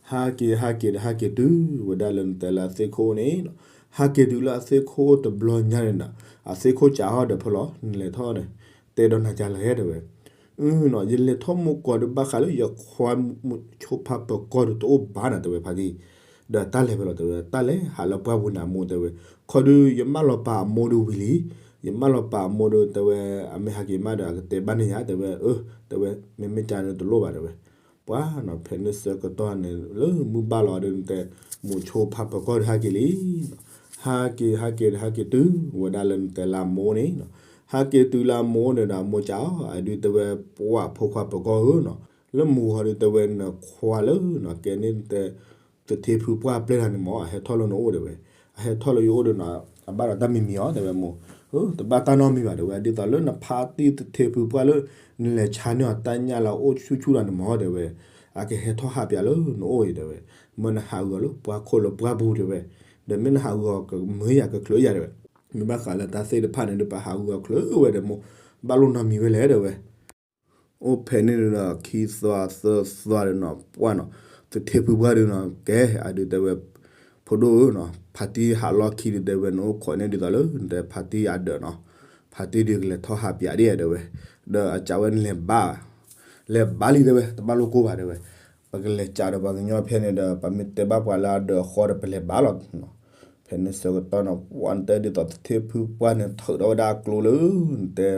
ဟးက့ၤဟးက့ၤဒီးဟးက့ၤတုၤဝဲဒၣ်လၢနတဲလၢအသ့ၣ်ခိၣ်န့ၣ်နီၤ, ဟးက့ၤတုၤလၢအသ့ၣ်ခိၣ်တဘျီညါန့ၣ်နီၤ, အသ့ၣ်ခိၣ်ကးဟီၣ်ဒီးဖဲလီၤ နလဲၤထီၣ်န့ၣ်, တဲဒီးနၤကလဲၣ်တဲဝဲ နီၤ ယလဲၤထီၣ်မိၢ်ကီၢ်ဒီး ဘၣ်ဃးလၢယခွါဆိဖါပၢၤကီၢ်ဒီးတအိၣ်ဘၣ်နီၤတဲဝဲဖါတံၢ်, ဒီးတၢ်လဲၤဖဲလီၤတဲဝဲ တၢ်လဲၤဟးလၢပှၢ်ပူၤန့ၣ်အမိၢ်တဲဝဲ, ခီဒုးယမၢလီၤပာ်အမိၢ်ဒီးဝံၤလံ, ယမၢလီၤပာ်အမိၢ်ဒီးတဲဝဲ အမ့ၢ်ဟးက့ၤမးဒီး အကတဲဘၣ်န့ၢ်ယၤတဲဝဲ, အၢ တဲဝဲ မ့မ့ၢ်ကးန့ၣ်တလိၣ်ဘၣ်တဲဝဲ, ပှၤနီၤ ဖဲန့ၣ်ဆၢကတီၢ်န့ၣ် လၢမုၢ်ဘၣ်လီၤဒီးနတဲ မိၢ်ဆိဖါပၢၤကီၢ်ဒီးဟးက့ၤလံ ဟးက့ၤဟးက့ၤဒီးဟးက့ၤတုၤဝဲဒၣ်လၢနတဲလၢအမိၢ်န့ၣ်နီၤ, ဟးက့ၤတုၤလၢအမိၢ်န့ၣ်ဒီး အမိၢ်ကးအီၤ အဒုးတဲဝဲ ပှၤဖိခွါပၢၤကီၢ်ဧၢနီၤ, လၢမုၢ်ဂီၤဒီးတဲဝဲနခွါလၢနီၤ ကဲန့ၣ်နတဲ သထ့ဖုပှၢ်ပျဲၢ်တၢ်န့ၣ်မ့ၢ် အဟဲထီၣ်လၢနအိၣ်တဲဝဲ, အဟဲထီၣ်လၢယအိၣ်ဒီးနီၤ အဘၣ်ဒီးတၢ်မံၤမံၤအီၤတဲဝဲမိၢ်, တဘၣ်တၢ်နီတမံၤဘၣ်တဲဝဲ, ဒ်သိးလၢနဖါတံၢ်သထ့ဖုပှၢ်လၢ နလဲၤဆါန့ၢ်အီၤတၢ်ညၣ်လၢအအိၣ်ဆူၣ်ဆူၣ်တၢ်န့ၣ်မ့ၢ်တဲဝဲ, အကဟဲထီၣ်ဟးပၠးလၢနအိၣ်အံၤတဲဝဲ, မ့ၢ်နဟးဂီၤလၢပှၢ်ခိၣ်လၢပှၢ်ပူၤတဲဝဲ, ဒီးမ့ၢ်နဟးဂီၤကမၢယၤကချုးယၤတဲဝဲ, မ့ၢ်ဘၣ်ဃးလၢတၢ်သ့ၣ်တဖၣ်န့ၣ်ဒီး ပဟးဂီၤချုးဝဲဒီးမိၢ်, ဘၣ်လိၣ်နီတမံၤဝဲလဲၣ်တဲဝဲ အိၣ်ဖဲန့ၣ်ဒီး ခံသီသၢသီဒီးနီၤ ပှၢ်နီၤ, သထ့ဖုပှၢ်ဒီးနီၤ ကဲ အဒုးတဲဝဲ ဖိဒိၣ်ဧၢနီၤ ဖါတံၢ်ဟးလီၢ်ခံဒီးတဲဝဲ နအိၣ်ခိးန့ၢ်ဒ်သိးလၢနတဲဖါတံၢ်အဒၢးနီၤ, ဖါတံၢ်ဒီးကလဲၤထီၣ်ဟးပၠးဒ်တဲဝဲ, ဒီးအကးဝဲနလဲၤဘါ လဲၤဘါလံတဲဝဲ တဘၣ်လိၣ်ကိၢ်ဘၣ်တဲဝဲ, ပကလဲၤကးဒီးပှၤကညီဖဲန့ၣ်ဒီး ပမ့ၢ်တဲဘၣ်ပှၤလၢအဒၢးအဃီဒီးပလဲၤဘါလီၤ, ဖဲန့ၣ်ဆၢကတီၢ်နီၤ ပှၢ်နတဲဒ်သိးသထ့ဖုပှၢ်န့ၣ် ထုးထီၣ်ဝဲဒၣ်အကျိလၢ နတဲ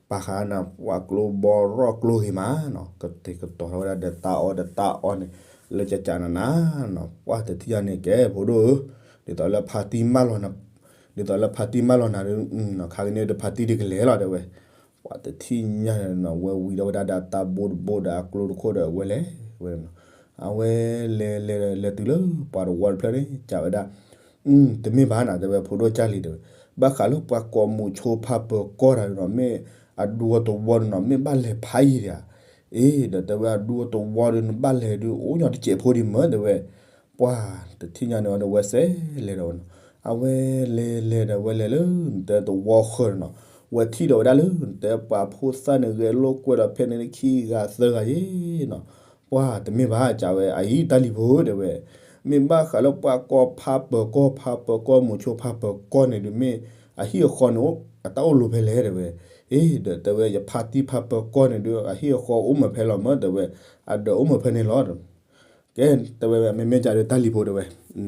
ပာ်ဃာ်နၤ ပှၤကျိဘီရီၣ်ကျိဂ့ၤမးနီၤ, ကတဲာ်ကတီၤထီၣ်ဝဲဒၣ်ဒီးတၢ်အီၣ်ဒီးတၢ်အီန့ၣ် လၢကကးနၤနၤနီၤ, ပှၢ်တထံၣ်ညါန့ၣ်ကဲ ဖိဒိၣ်ဧၢ, ဒ်သိးလၢဖါတံၢ်မၢလီၤနၤ, ဒ်သိးလၢဖါတံၢ်မၢလီၤနၤဒီး ခါကန့ၣ်ဒီးဖါတံၢ်ဒီးကလဲၤလီၤတဲဝဲ, ပှၢ်တထံၣ်ညါန့ၣ်နီၤ ဝဲဝံၤထီၣ်ဝဲဒၣ်ဒီးတၢ်ဘိတဘိဒီးအကျိတခိၣ်ဒီးဝဲလဲၤဝဲ, အဝဲလဲၤလဲၤလဲၤတုၤလၢပှၤတဝီတဖျၢၣ်န့ၣ် ကးဝဲဒၣ် တမ့ၢ်ဘၣ်နၤတဲဝဲ ဖိဒိၣ်ကၢ်လံၤတဲဝဲ, ဘၣ်ဃးလၢပှၤကိးမုၢ်ဆိဖါပၢၤကီၢ်တၢ်ဒီးနီၤ မ့ၢ်အဒူအသဝီဒီးနီၤ မ့ၢ်ဘၣ်လဲၤဖးယံၤဒံးဧါ, အ့ ဒီးတဲဝဲအဒူအသဝီဒီးနဘၣ်လဲၤဒုး အိၣ်ညီတစဲးဖိဒံးမၢတဲဝဲ, ပှၢ်တထံၣ်ညါန့ၣ်ဒီးဝဲစဲးလဲၤဒီးဝဲနီၤ, အဝဲလဲၤလဲၤဒီးဝဲလဲၤလၢနတဲသဝီဃၢၤဒီးနီၤ, ဝဲထံၣ်ဒီးဝဲဒၣ်လၢနတဲပှၤဖိသၣ်န့ၣ် ဂဲၤလိာ်ကွဲဒီးဖဲန့ၣ်ခံဂၤသၢဂၤယ့ၣ်နီၤ, ပှၢ်တမ့ၢ်ဘၣ်ကးဝဲ အအံၤတၢ်လံၤဖိတဲဝဲ မ့ၢ်ဘၣ်ဃးလၢပှၤကိးဖါပၢၤကီၢ် ဖါပၢၤကီၢ် မုၢ်ဆိဖါပၢၤကီၢ်န့ၣ်ဒီး မ့ၢ်အဟံၣ်အဃီန့ၣ် အတၢ်အိၣ်လီၤဖဲလဲၣ်တဲဝဲ, အ့ ဒီးတဲဝဲ ယဖါတံၢ်ဖါပၢၤကီၢ်န့ၣ်ဒီး အဟံၣ်အဃီအိၣ်မးဖဲလီၤမၢတဲဝဲ, အဒၢးအိၣ်မးဖဲန့ၣ်လီၤ, ကဲ တဲဝဲ မ့မ့ၢ်ကးဒီးတၢ်လံၤဖိတဲဝဲ,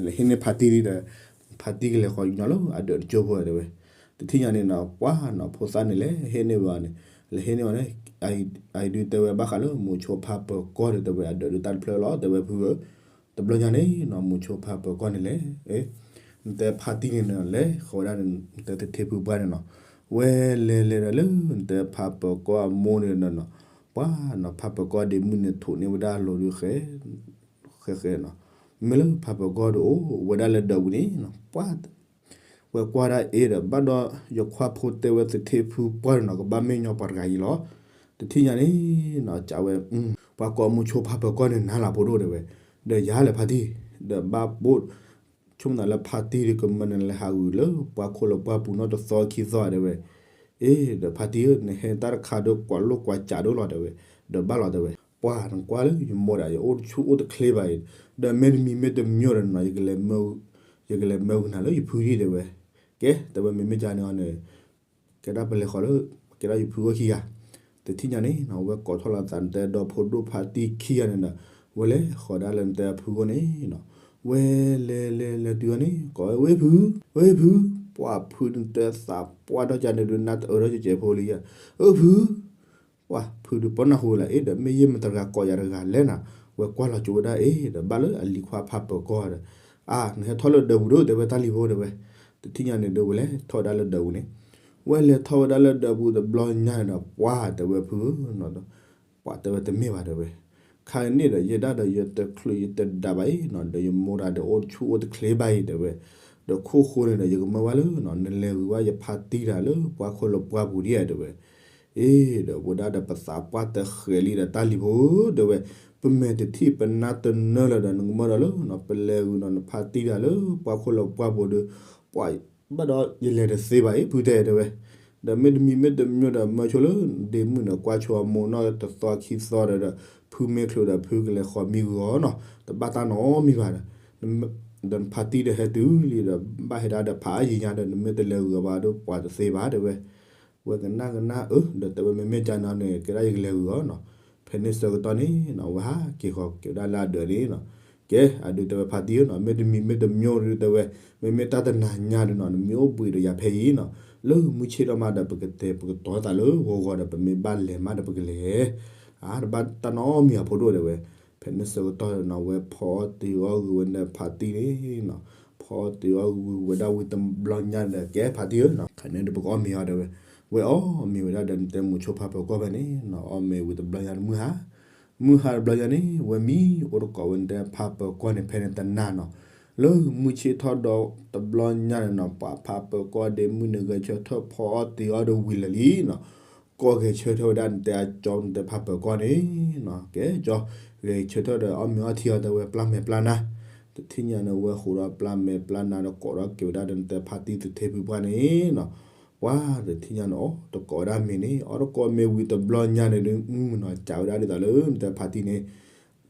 လဲၤဟ့ၣ်န့ၢ်ဖါတံၢ်ဒီး ဖါတံၢ်ကလဲၤဃီညီလၢအဒၢးတကၠိဖိတဲဝဲ, တထံၣ်ညါန့ၣ်နီၤ ပှၢ်နီၤ ဖိသၣ်န့ၣ်လဲၤဟ့ၣ်န့ၢ်ဝဲန့ၣ်, လဲၤဟ့ၣ်န့ၢ်ဝဲန့ၣ်, အအံၤဒုးတဲဝဲဘၣ်ဃးလၢမုၢ်ဆိဖါပၢၤကီၢ်ဒီးတဲဝဲ အဒၢးဒုးတၢ်တဖျၢၣ်လီၤ တဲဝဲဖုဧၢ, တဘျီညါန့ၣ်နီၤ မုၢ်ဆိဖါပၢၤကီၢ်န့ၣ်လဲၤ, နတဲဖါတံၢ်န့ၣ်နီၤ လဲၤဃီဝဲဒၣ်န့ၣ် နတဲသထ့ဖုပှၢ်န့ၣ်နီၤ, ဝဲလဲၤလဲၤဒီးလၢနတဲဖါပၢၤကီၢ်အမိၢ်န့ၣ်နီၤ, ပှၢ်နီၤ ဖါပၢၤကီၢ်ဒ့မုၢ်န့ၣ် ထိးန့ၢ်ဝဲဒၣ်အလိၤဒီး ဃဲ ဃဲဃဲနီၤ, မ့ၢ်လၢဖါပၢၤကီၢ်ဒီးအိၣ်ဝဲဒၣ်လၢဒၢးဝံၤန့ၣ်နီၤ, ပှၢ် ဝဲကွၢ်ဒၣ်အ့ဒီး ဘၣ်ဒီးယခွါဖိတဲဝဲသထ့ဖုပှၢ်န့ၣ်နီၤ ကဘၣ်မ့ၢ်ညီပှၤတဂၤအံၤလီၤ, တထံၣ်ညါန့ၣ်နီၤ ကးဝဲ ပှၤကိးမုၢ်ဆိဖါပၢၤကီၢ်န့ၣ်နၤလီၤဖိဒိၣ်တဲဝဲ, ဒီးယၤလဲၣ်ဖါတံၢ်, ဒီးဘၣ်ဘိၣ် ဆိကမိၣ်သးလၢဖါတံၢ်ဒီးကမၢနလဲၤဟးဂုာ်လၢ ပှၤခိၣ်လၢပှၤပူၤနီတသီခံသီတဲဝဲ, အ့ ဒီးဖါတံၢ်ဧၢ နဟဲတၢ်တခါဒီးကွၢ်လိာ်ကွၢ်ကးဒိၣ်လီၤတဲဝဲ, ဒီးဘၣ်လီၤတဲဝဲ, ပ ပှၢ်နကွၢ်လၢယမိၢ်ဒၣ် ယအိၣ်ဆူၣ်အိၣ်တချ့ဘၣ်အံၤ, ဒီးမ့တမံၤမ့တမံၤဒီးနီၤ ယကလဲၤမၢဝဲနၤလၢယဖုဒံးတဲဝဲ. ကဲ တဲဝဲမ့မ့ၢ်ကန့ၣ်အီၤန့ၣ် ကဲဒၣ်ပလဲၤဃီၤလၢ ကဲဒၣ်ယဖုဂီၢ်ခံဂၤ, တထံၣ်ညါန့ၣ်နီၤ ဝဲကိးထီၣ်လီၤသးနတဲဒီဖိဒိၣ်ဖါတံၢ်ခံဂၤန့ၣ်ဒီး ဝဲလဲၤဃီၤဒၣ်လၢနတဲအဖုဂီၢ်န့ၣ်နီၤ, ဝဲလဲၤလဲၤလဲၤတုၤအီၤန့ၣ် ကိးဝဲ ဝဲဖု, ဝဲဖု, ပှၢ်ဖုနတဲသးပှၢ်ထီၣ်ကန့ၣ်ဒုး နၢ်တအၢထီၣ်ကဲကဲဖိလံဧါ, အၢဖု ပှၢ်ဖုဒုးပနၢ်ဟူလၢ အ့ ဒီးမ့ၢ်ယဲၢ်မတဂၤကိးယၤတဂၤလဲၣ်နၤ, ဝဲကွၢ်လီၤကၠိဝဲဒၣ်အ့ ဒီးဘၣ်လၢအလံၤခွါဖးပၢၤကီၢ်ဒီး, အါ နဟဲထီၣ်လၢဒၢးပူၤဒိၣ်တဲဝဲတၢ်လံၤဖိတဲဝဲ, တထံၣ်ညါန့ၣ်ဒုးဝဲလဲၤထီၣ်ဝဲဒၣ်လၢဒၢးပူၤန့ၣ်, ဝဲလဲၤထီၣ်ဝဲဒၣ်လၢဒၢးပူၤတဘျီညါန့ၣ်ဒီး ပှၢ်တဲဝဲဖုဧၢ ပှၢ်တဲဝဲတမ့ၢ်ဘၣ်တဲဝဲ, ခါန့ၣ်ဒီး ယဲဒၣ်ဒီးယတချုးယတဒးဘၣ်အံၤနီၤ ဒီးယမိၢ်တၢ်ဒီးအိၣ်ဆူၣ်အိၣ်တချ့ဘၣ်အံၤတဲဝဲ, ဒီးခိၣ်ဃိန့ၣ်ဒီး ယကမၢဝဲလၢနီၤ နလဲၤဂုာ်ဝဲယဖါတံၢ်တၢ်လၢပှၢ်ခိၣ်လၢပှၢ်ပူၤဒံးဧါတဲဝဲ, အ့ ဒီးဝဲဒၣ်ဒီးပသးပှၢ်တဃဲးလံဒီးတၢ်လံၤဖိဧၢတဲဝဲ, ပမဲာ်တထံၣ်ပနၢ်တနၢလၢၤဒီး နကမၢဒီးလၢနီၤ ပလဲၤဂုာ်နီၤ နဖါတံၢ်တၢ်လၢပှၢ်ခိၣ်လၢပှၢ်ပူၤဒီး, ပှၢ် ဘၣ်ဒီးယလဲၤတသ့ဘၣ်အံၤ ဖုတဲတဲဝဲ, ဒီးမ့တမံၤမ့တမံၤဒီး မၢဆိလၢဒ့မုၣ်န့ၣ် ကွၢ်ဆိအမိၢ်နီၢ်တသီခံသီဒီး ဒီး ဖုမ့ၢ်ချုးဒီး ဖုကလဲၤဃီၤမံဂုာ်အီၤနီၤ တဘၣ်တၢ်နီတမံၤဘၣ်ဒီး, ဒီးနဖါတံၢ်ဒီးဟဲတုၤလံဒီး ဘၣ်ဟဲဒၣ်ဒီးဖးအါယံၤညါဒီး နမ့ၢ်တလဲၤဂုာ်အီၤဘၣ်ဒီး ပှၢ်တသ့ဘၣ်တဲဝဲ ဝဲကနၣ်ကနၣ်အၢ ဒီးတဲဝဲမ့မ့ၢ်ကန့ၣ်န့ၣ် ကဲဒၣ်ယကလဲၤဂုာ်အီၤနီၤ, ဖဲန့ၣ်ဆၢကတီၢ်န့ၣ်နီၤ ဝဲဟးက့ၤဃီၤက့ၤဝဲဒၣ်လၢအဒၢးန့ၣ်နီၤ, ကဲ အဒုးတဲဝဲဖါတံၢ်ဧၢနီၤ မ့တမံၤမ့တမံၤဒုးတဲဝဲ, မ့မ့ၢ်တၢ်တနၤညါဒုးနီၤ နမ့ၢ်အိၣ်ဘှံးဒီးယၤဖဲအံၤနီၤ, လၢမုၢ်ဆ့ၣ်ထီၣ်မးဒီး ပကတဲပကတီၤသးလၢဂီၤဂီၤဒီး ပမ့ၢ်ဘၣ်လဲၤမးဒီးပကလဲၤ, အါ တဘၣ်တၢ်နီတမံၤအဖိဒိၣ်တဲဝဲ, ဖဲန့ၣ်ဆၢကတီၢ်နီၤ ဝဲဖီအီၣ်တ့ၤအီၣ်ဂုာ်ဝဲန့ၣ်ဖါတံၢ်န့ၣ်နီၤ, ဖီအီၣ်တ့ၤအီၣ်ဂုာ်ဝဲဒၣ်ဝံၤတဘျီညါဒီး ကဲဖါတံၢ်ဧၢနီၤ ခါန့ၣ်ဒီးပကအီၣ်မ့ၤအီၤတဲဝဲ, ဝဲအီၣ်မ့ၤဝဲဒၣ်ဒီး နတဲမိၤဆိဖးပၢၤကီၢ်ဖဲန့ၣ်နီၤ အီၣ်မ့ၤဝံၤတဘျီညါဒီး မုၢ်ဟါ မုၢ်ဟါတဘျီညါန့ၣ် ဝဲမံအိၣ်တကိးဝဲန့ၣ်တဲဖးပၢၤကီၢ်န့ၣ် ဖဲန့ၣ်တနၤနီၤ, လၢမုၢ်ဆ့ၣ်ထီၣ်ဒီးတဘျီညါန့ၣ်နီၤ ပှၤဖးပၢၤကီၢ်ဒ့မုၣ်န့ၣ် ဂဲၤဆၢထၢၣ်ဖီအီၣ်တ့ၤအီၣ်ဒီးဝံၤလၢာ်လံနီၤ, ကီၢ်ဂဲၤဆၢထၢၣ်ဝဲဒၣ်န့ၣ်တဲအကၠီန့ၣ်တဲဖးပၢၤကီၢ်န့ၣ်နီၤ, ကဲကၠီ ဂဲၤဆၢထၢၣ်ဒီးအီၣ်မ့ၤအီထံအီၤတဲဝဲပျၢ်မဲာ်ပျၢ်နါ, တထံၣ်ညါန့ၣ် ဝဲဃိးဒီးပျၢ်မဲာ်ပျၢ်နါဒီးကိးထီၣ်က့ၤဝဲဒၣ်ဒီးနတဲဖါတံၢ်သထ့ဖုပှၢ်န့ၣ်နီၤ, ပှၤတထံၣ်ညါန့ၣ် အီၣ်တကိးဝဲဒၣ်မ့ၤန့ၣ် အီၣ်တကိးမ့ၤဝံၤတဘျီညါန့ၣ်ဒုး မုၢ်နီၤ ကးဝဲဒၣ်ဒ်သိးလၢနတဲဖါတံၢ်န့ၣ်,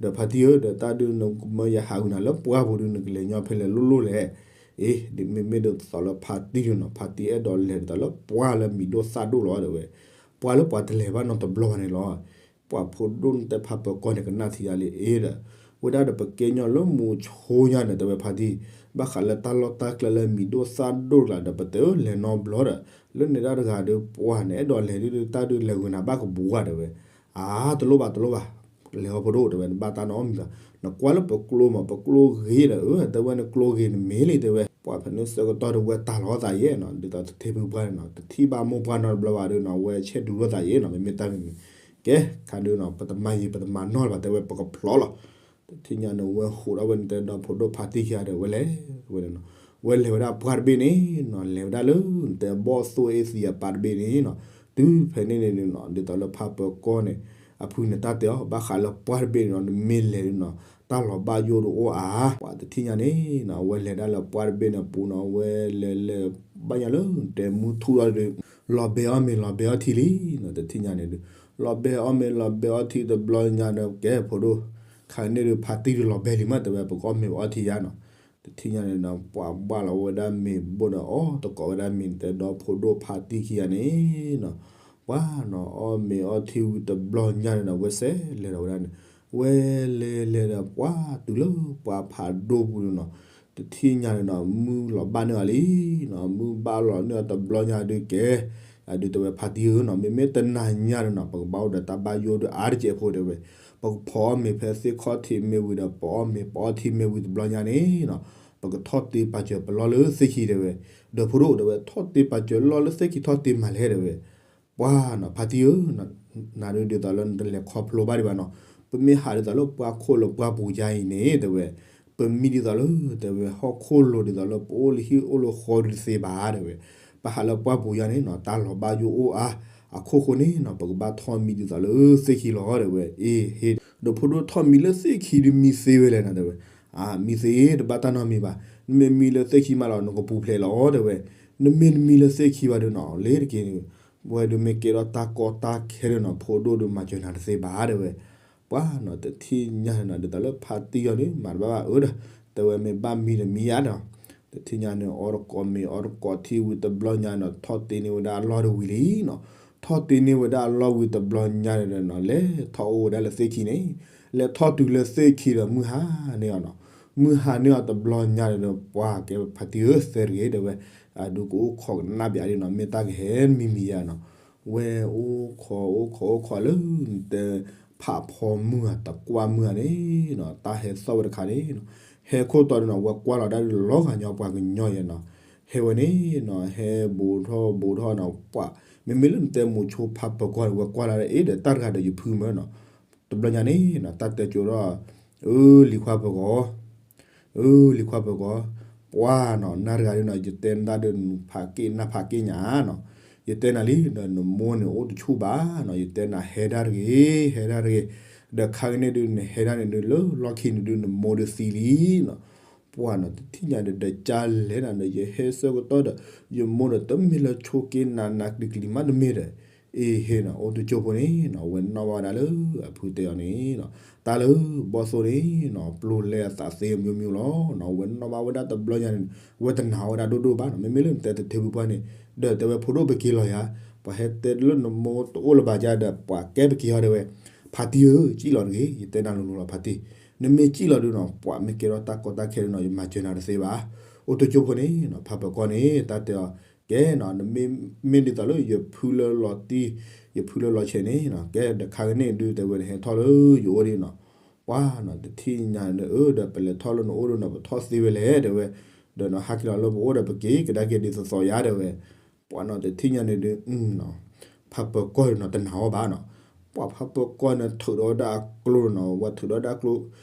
ဒီးဖါတံၢ်ဧၢ ဒီးတၢ်ဒုးနကမၢယဟးဂုာ်နၤလၢပှၢ်ပူၤဒုး နကလဲၤညီဖဲလဲၣ်လိၣ်လိၣ်လဲၣ်, အ့ ဒ်မ့မ့ၢ်ဒ်သိးလၢဖါတံၢ်ဒုးနီၤ ဖါတံၢ်အဲၣ်ဒိးလဲၤဒ်သိးလၢပှၢ်လၢမံၤဒိၣ်သၣ်ဒိၣ်လီၤတဲဝဲ, ပှၢ်လၢပှၤတလဲၤဘၣ်နီတဘျီဘၣ်န့ၣ်လီၤ ပှၤဖိဒိၣ်နတဲဖးပၢၤကီၢ်န့ၣ် ကနၣ်ထံယါလံ အ့ဒီး, ဝဲဒၣ်ဒီးပကဲညီလၢမူဆိညါန့ၣ် တဲဝဲဖါတံၢ်, ဘၣ်ဃးလၢတၢ်လီၢ်တၢ်ကျဲလၢမံၤဒိၣ်သၣ်ဒိၣ်တကျါဒီး ပတဲအၢလဲၤနီတဘျီဒီး, လၢန့ၣ်တၢ်တဂၤဒီး ပှၤန့ၣ်အဲၣ်ဒိးလဲၤဒုး တၢ်ဒုးလဲၤဂုာ်နၤဘၣ်ကဘူးဂၤတဲဝဲ, အါ တလိၣ်ဘၣ် တလိၣ်ဘၣ်, လဲၤအီၤဖိဒိၣ်တဲဝဲ နဘၣ်တၢ်နီတမံၤဘၣ်, နကွၢ်လၢပကျိမး ပကျိဂ့ၤဒီး အၢ တဲဝဲနကျိဂ့ၤနမ့ၢ်လံတဲဝဲ, ပှၤဖဲန့ၣ်ဆၢကတီၢ်ဒီးဝဲတၢ်လီၤသးယဲနီၤ ဒ်သိးသထ့ဖုပှၢ်န့ၣ်နီၤ တထံၣ်ဘၣ်မိၢ်ပှၢ်နီတဘျီဘၣ်ဒီးနီၤ ဝဲဆဲးဒူလိာ်သးယဲနီၤ မ့မ့ၢ်တၢ်မံၤမံၤ, ကဲ ခါဒုးနီၤ ပတမၤယံၤ ပတမၤနီၢ်လၢၤဘၣ် တဲဝဲပကဖျီလီၤ, တထံၣ်ညါန့ၣ် ဝဲဃိးဒီးဝဲန့ၣ်တဲဒီဖိဒိၣ်ဖါတံၢ်ခံဂၤဒီး ဝဲလဲၤဝဲန့ၣ်နီၤ, ဝဲလဲၤဝဲဒၣ်ပှၢ်တဘ့ၣ်န့ၣ်နီၤ လဲၤဝဲဒၣ်လၢ နတဲဘီၣ်သိၣ်အ့ၣ်သံအပၢ်တဘ့ၣ်န့ၣ်နီၤ, တုၤဖဲန့ၣ်န့ၣ်နီၤ ဒ်သိးလၢဖးပၢၤကီၢ်န့ၣ် အဖုန့ၣ်တၢ်တဲအီၤ ဘၣ်ဃးလၢပှၢ်တဘ့ၣ်န့ၣ်နီၤ နမ့ၢ်လဲၤဒုးနီၤ တၢ်လီၤဘၣ်ယိၣ်တအိၣ်အါ, ပှၤတထံၣ်ညါန့ၣ်နီၤ အဝဲလဲၤဒၣ်လၢပှၢ်တဘ့ၣ်န့ၣ်အပူၤနီၤ အဝဲလဲၤလဲၤ ဘၣ်ညါလၢ တဲမုၢ်ထူၣ်ဒီး လီၤဘဲအီၣ်မ့ၤလီၤဘဲအီထံလံနီၤ တထံၣ်ညါန့ၣ်ဒုး လီၤဘဲအီၣ်မ့ၤလီၤဘဲအီထံတဘျီညါဒီး ကဲဖိဒိၣ်, ခါန့ၣ်ဒုးဖါတံၢ်ဒုးလီၤဘဲလံမး တဲဝဲပကအီၣ်မ့ၤပအီထံယါနီၤ, တထံၣ်ညါန့ၣ်ဒီး ပှၤဘၣ်လီၤဝဲဒၣ်မ့ၤဘိၣ်ဒီး အီၣ်တကိးဝဲဒၣ်မ့ၤန့ၣ် တဲဒီဖိဒိၣ်ဖါတံၢ်ခံဂၤန့ၣ်နီၤ, ပှၤနီၤ အီၣ်မ့ၤအီထံဝံၤတဘျီညါန့ၣ်ဒီး ဝဲစဲးလဲၤဒီးဝဲဒၣ်န့ၣ်, ဝဲလဲၤလဲၤဒီးပှၤတုၤလၢပှၤဖးဒိၣ်ပူၤန့ၣ်နီၤ, တထံၣ်ညါန့ၣ်နီၤ မုၢ်လီၤဘၣ်န့ၢ်အီၤလံနီၤ, မုၢ်ဘၣ်လီၤန့ၢ်အီၤတဘျီညါဒုးကဲ အဒုးတဲဝဲဖါတံၢ်ဧၢနီၤ မ့မ့ၢ်တနၤညါန့ၣ်နီၤ ပကဘၣ်အိၣ်ဒီးတၢ်ဘၣ်ယိၣ်ဒုးအါတကဲးဖိတဲဝဲ, ပကဖီအီၣ်မ့ၤဖဲသ့ၣ်ခီၣ်ထံးမ့ၢ်ဝံၤဒီး ပအီၣ်မ့ၤပအီထံမ့ၢ်ဝံၤတဘျီညါန့ၣ်နီၤ, ပကထီၣ်တ့ပာ်စၢၤပလီၢ်လၢသ့ၣ်ခံတဲဝဲ, ဒီးဖိဒိၣ်တဲဝဲ ထီၣ်တ့ပာ်စၢၤလီၢ်လၢသ့ၣ်ခံထီၣ်တ့မးလဲၣ်တဲဝဲ ပှၤနီၤ ဖါတံၢ်ဧၢ, နၤဒုးဒ်သိးလၢနတလဲၤခီဖျိဘၣ်ဒံးဘၣ်နီၤ, ပမ့ၢ်ဟးဒ်သိးလၢပှၢ်ခိၣ်လၢပှၢ်ပူၤယါအံၤန့ၣ် တဲဝဲ, ပမံဒ်သိးလၢ တဲဝဲ ဟီၣ်ခိၣ်လိၤဒ်သိးလၢပအိၣ်လၢဟံၣ်အိၣ်လၢဃီဒုးတသ့ဘၣ် တဲဝဲ, ပဟးလၢပှၢ်ပူၤယါန့ၣ်နီၤ တၢ်လီၤဘၣ်ယိၣ်အိၣ်အါ, အခိၣ်ဃိန့ၣ်နီၤ ပကဘၣ်ထီၣ်မံဒ်သိးလၢသ့ၣ်ခံလီၤ တဲဝဲ, အ့ဟ့, ဒီးဖိဒိၣ်ထီၣ်မံလၢသ့ၣ်ခံဒုးမံသ့ဝဲလဲၣ်နီၤ တဲဝဲ, အါ မံသ့ တဘၣ်တၢ်နီတမံၤဘၣ်, နမ့ၢ်မံလၢသ့ၣ်ခံမးလီၤ နကပူၤဖျဲးလီၤ တဲဝဲ, နမ့ၢ်တမံလၢသ့ၣ်ခံဘၣ်ဒုးနီၤ လ့ၤတက့ၢ်န့ၣ်, ဝဲဒုးမ့ၢ်ကဲထီၣ်တၢ်ကီတၢ်ခဲဒုးနီၤ ဖိဒိၣ်ဒုးမၤစၢၤနၤတသ့ဘၣ် တဲဝဲ, ပှၤနီၤ တထံၣ်ညါနီၤ ဒ်သိးလၢဖါတံၢ်အီၤန့ၣ် မၤတဘၣ်ဘၣ်အၢဒီး တဲဝဲမ့ၢ်ဘၣ်မံဒီးမံယါဒီး တထံၣ်ညါန့ၣ် အီတကိးမ့ၤအီတကိးထံဝံၤတဘျီညါနီၤ ထီၣ်တ့န့ၢ်ဝဲဒၣ်အလီၢ်တဝံၤလံနီၤ. ထီၣ်တ့န့ၢ်ဝဲဒၣ်အလီၢ်ဝံၤတဘျီညါန့ၣ်ဒီးနီၤ လဲၤထီၣ်အိၣ်ဝဲဒၣ်လၢသ့ၣ်ခံန့ၣ် လဲၤထီၣ်တုၤလၢသ့ၣ်ခံဒီးမုၢ်ဟါန့ၢ်အီၤနီၤ. မုၢ်ဟါန့ၢ်အီၤတဘျီညါန့ၣ်ဒီး ပှၤကဲဖါတံၢ်ဧၢ သၢတဂ့ၤ တဲဝဲ အဒုးကအိၣ်ခိးကနၣ်ပၠးဒ်နီၤ မ့ၢ်တၢ်ကဟဲမံမံယါနီၤ. ဝဲအိၣ်ခိးအိၣ်ခိးအိၣ်ခိးလၢ နတဲဖးဖီမုၢ်ဧါ တကွၢ်မုၢ်ဧါန့ၣ်နီၤ တၢ်ဟဲသီၣ်ဝဲတခါန့ၣ်နီၤ ဟဲခိၣ်တီဒ်နီၤ ဝဲကွၢ်လီၤဒၣ်လီၤဂာ်ညီပှၤကညီယဲနီၤ. ဟဲဝဲန့ၣ်နီၤ ဟဲဘူးထီၣ်ဘူးထီၣ်နီၤ ပှၤ မ့မ့ၢ်လၢနတဲမိၤဆိဖးပၢၤကီၢ်န့ၣ် ဝဲကွၢ်လီၤဒၣ်အ့ၣ်ဒီးတၢ်တဂၤဒီးယဖုမၢနီၤ. တဘျီညါန့ၣ်နီၤ တၢ်တဲကၠိဒီး အၢ လံၤခွါပၢၤကီၢ် အၢ လံၤခွါပၢၤကီၢ် ပှၤနီၤ နၤတဂၤဒ်နီၤ ယတဲနၤဒီးနဖးက့ၣ်နၤဖးက့ၣ်ညါနီၤ. ယတဲနၤလံဒီးနမိၢ်န့ၣ်အိၣ်တဆူၣ်ဘၣ်နီၤ ယတဲနၤဟဲဒၣ်တဂ့ၤ ဟဲဒၣ်တဂ့ၤ ဒီးခါကန့ၣ်ဒုးနဟဲဒၣ်န့ၣ်ဒုးလၢလီၢ်ခံန့ၣ်ဒုးနမိၢ်ဒုးသံလံနီၤ. ပှၤနီၤ တထံၣ်ညါဒီး ဒီးကၢ်လဲၣ်နၤဒီး ယဟဲဆၢကတီၢ်ဒီး ယမိၢ်ဒီးတမ့ၢ်လၢဆိးက့နးနးကျံၤကျံၤမးတမ့ၢ်ဒီး အ့ဟ့နီၤ အိၣ်တကၠိဖိန့ၣ်နီၤ ဝဲနီၣ်ဘၣ်ဝဲဒၣ်လၢအဖုတဲအီၤန့ၣ်နီၤ တၢ်လၢဘီၣ်သိၣ်န့ၣ်နီၤ ပျိလဲအသးသ့အမျိုးမျိုးလီၤနီၤ ဝဲနီၣ်ဘၣ်ဝဲဒၣ်တဘျီညါန့ၣ် ဝဲတနာ်ဝဲဒၣ်ဒိၣ်ဒိၣ်ဘၣ်နီၤ မ့မ့ၢ်လၢနတဲတထ့ဖုပှၢ်န့ၣ် ဒီးတဲဝဲဖိဒိၣ်ပက့ၤလီၤယၤ ပှၤဟဲတဲလၢနမိၢ်တအိၣ်လၢၤဘၣ်ကဒီး ပှၤကဲပက့ၤဟီဒီးဝဲ ဖါတံၢ်ဧၢ ကံၣ်လီၤတဂ့ၤ ယတဲနၤလိၤလိၤလီၤဖါတံၢ် နမ့ၢ်ကံၣ်လီၤဒုးနီၤ ပှၤမ့ၢ်ကဲထီၣ်တၢ်ကီတၢ်ခဲဒုးနီၤ ယမၤစၢၤနၤတသ့ဘၣ်. အိၣ်တကၠိဖိန့ၣ်နီၤ ဖးပၢၤကီၢ်န့ၣ် တၢ်တဲအီၤ ကဲနီၤ နမ့ၢ်မ့ၢ်ဒ်သိးလၢယဖုလၢလီၤတံၢ် ယဖုလၢလီၤဆဲးန့ၣ်နီၤ ကဲဒီးခါကန့ၣ်ဒုးတဲဝဲနဟဲထီၣ်လၢယအိၣ်ဒ်နီၤ ပှၤနီၤ တထံၣ်ညါဒီး အၢ ဒီးပလဲၤထီၣ်လၢနအိၣ်ဒုးနီၤ ပထီၣ်သ့ဝဲလဲၣ်တဲဝဲ ဒီးနီၤ ဟးက့ၤလီၤလၢပအိၣ်ဒီးပက့ၤကဒါက့ၤဒ်သိးသိးယါတဲဝဲ ပှၤနီၤ တထံၣ်ညါန့ၣ်ဒုး ဖးပၢၤကီၢ်ဒုးနီၤ တနာ်အီၤဘၣ်နီၤ ပှၤဖးပၢၤကီၢ်န့ၣ် ထုးဒီးဝဲဒၣ်အကျိနီၤ ဝဲထုးဒီးဝဲဒၣ်ကျိ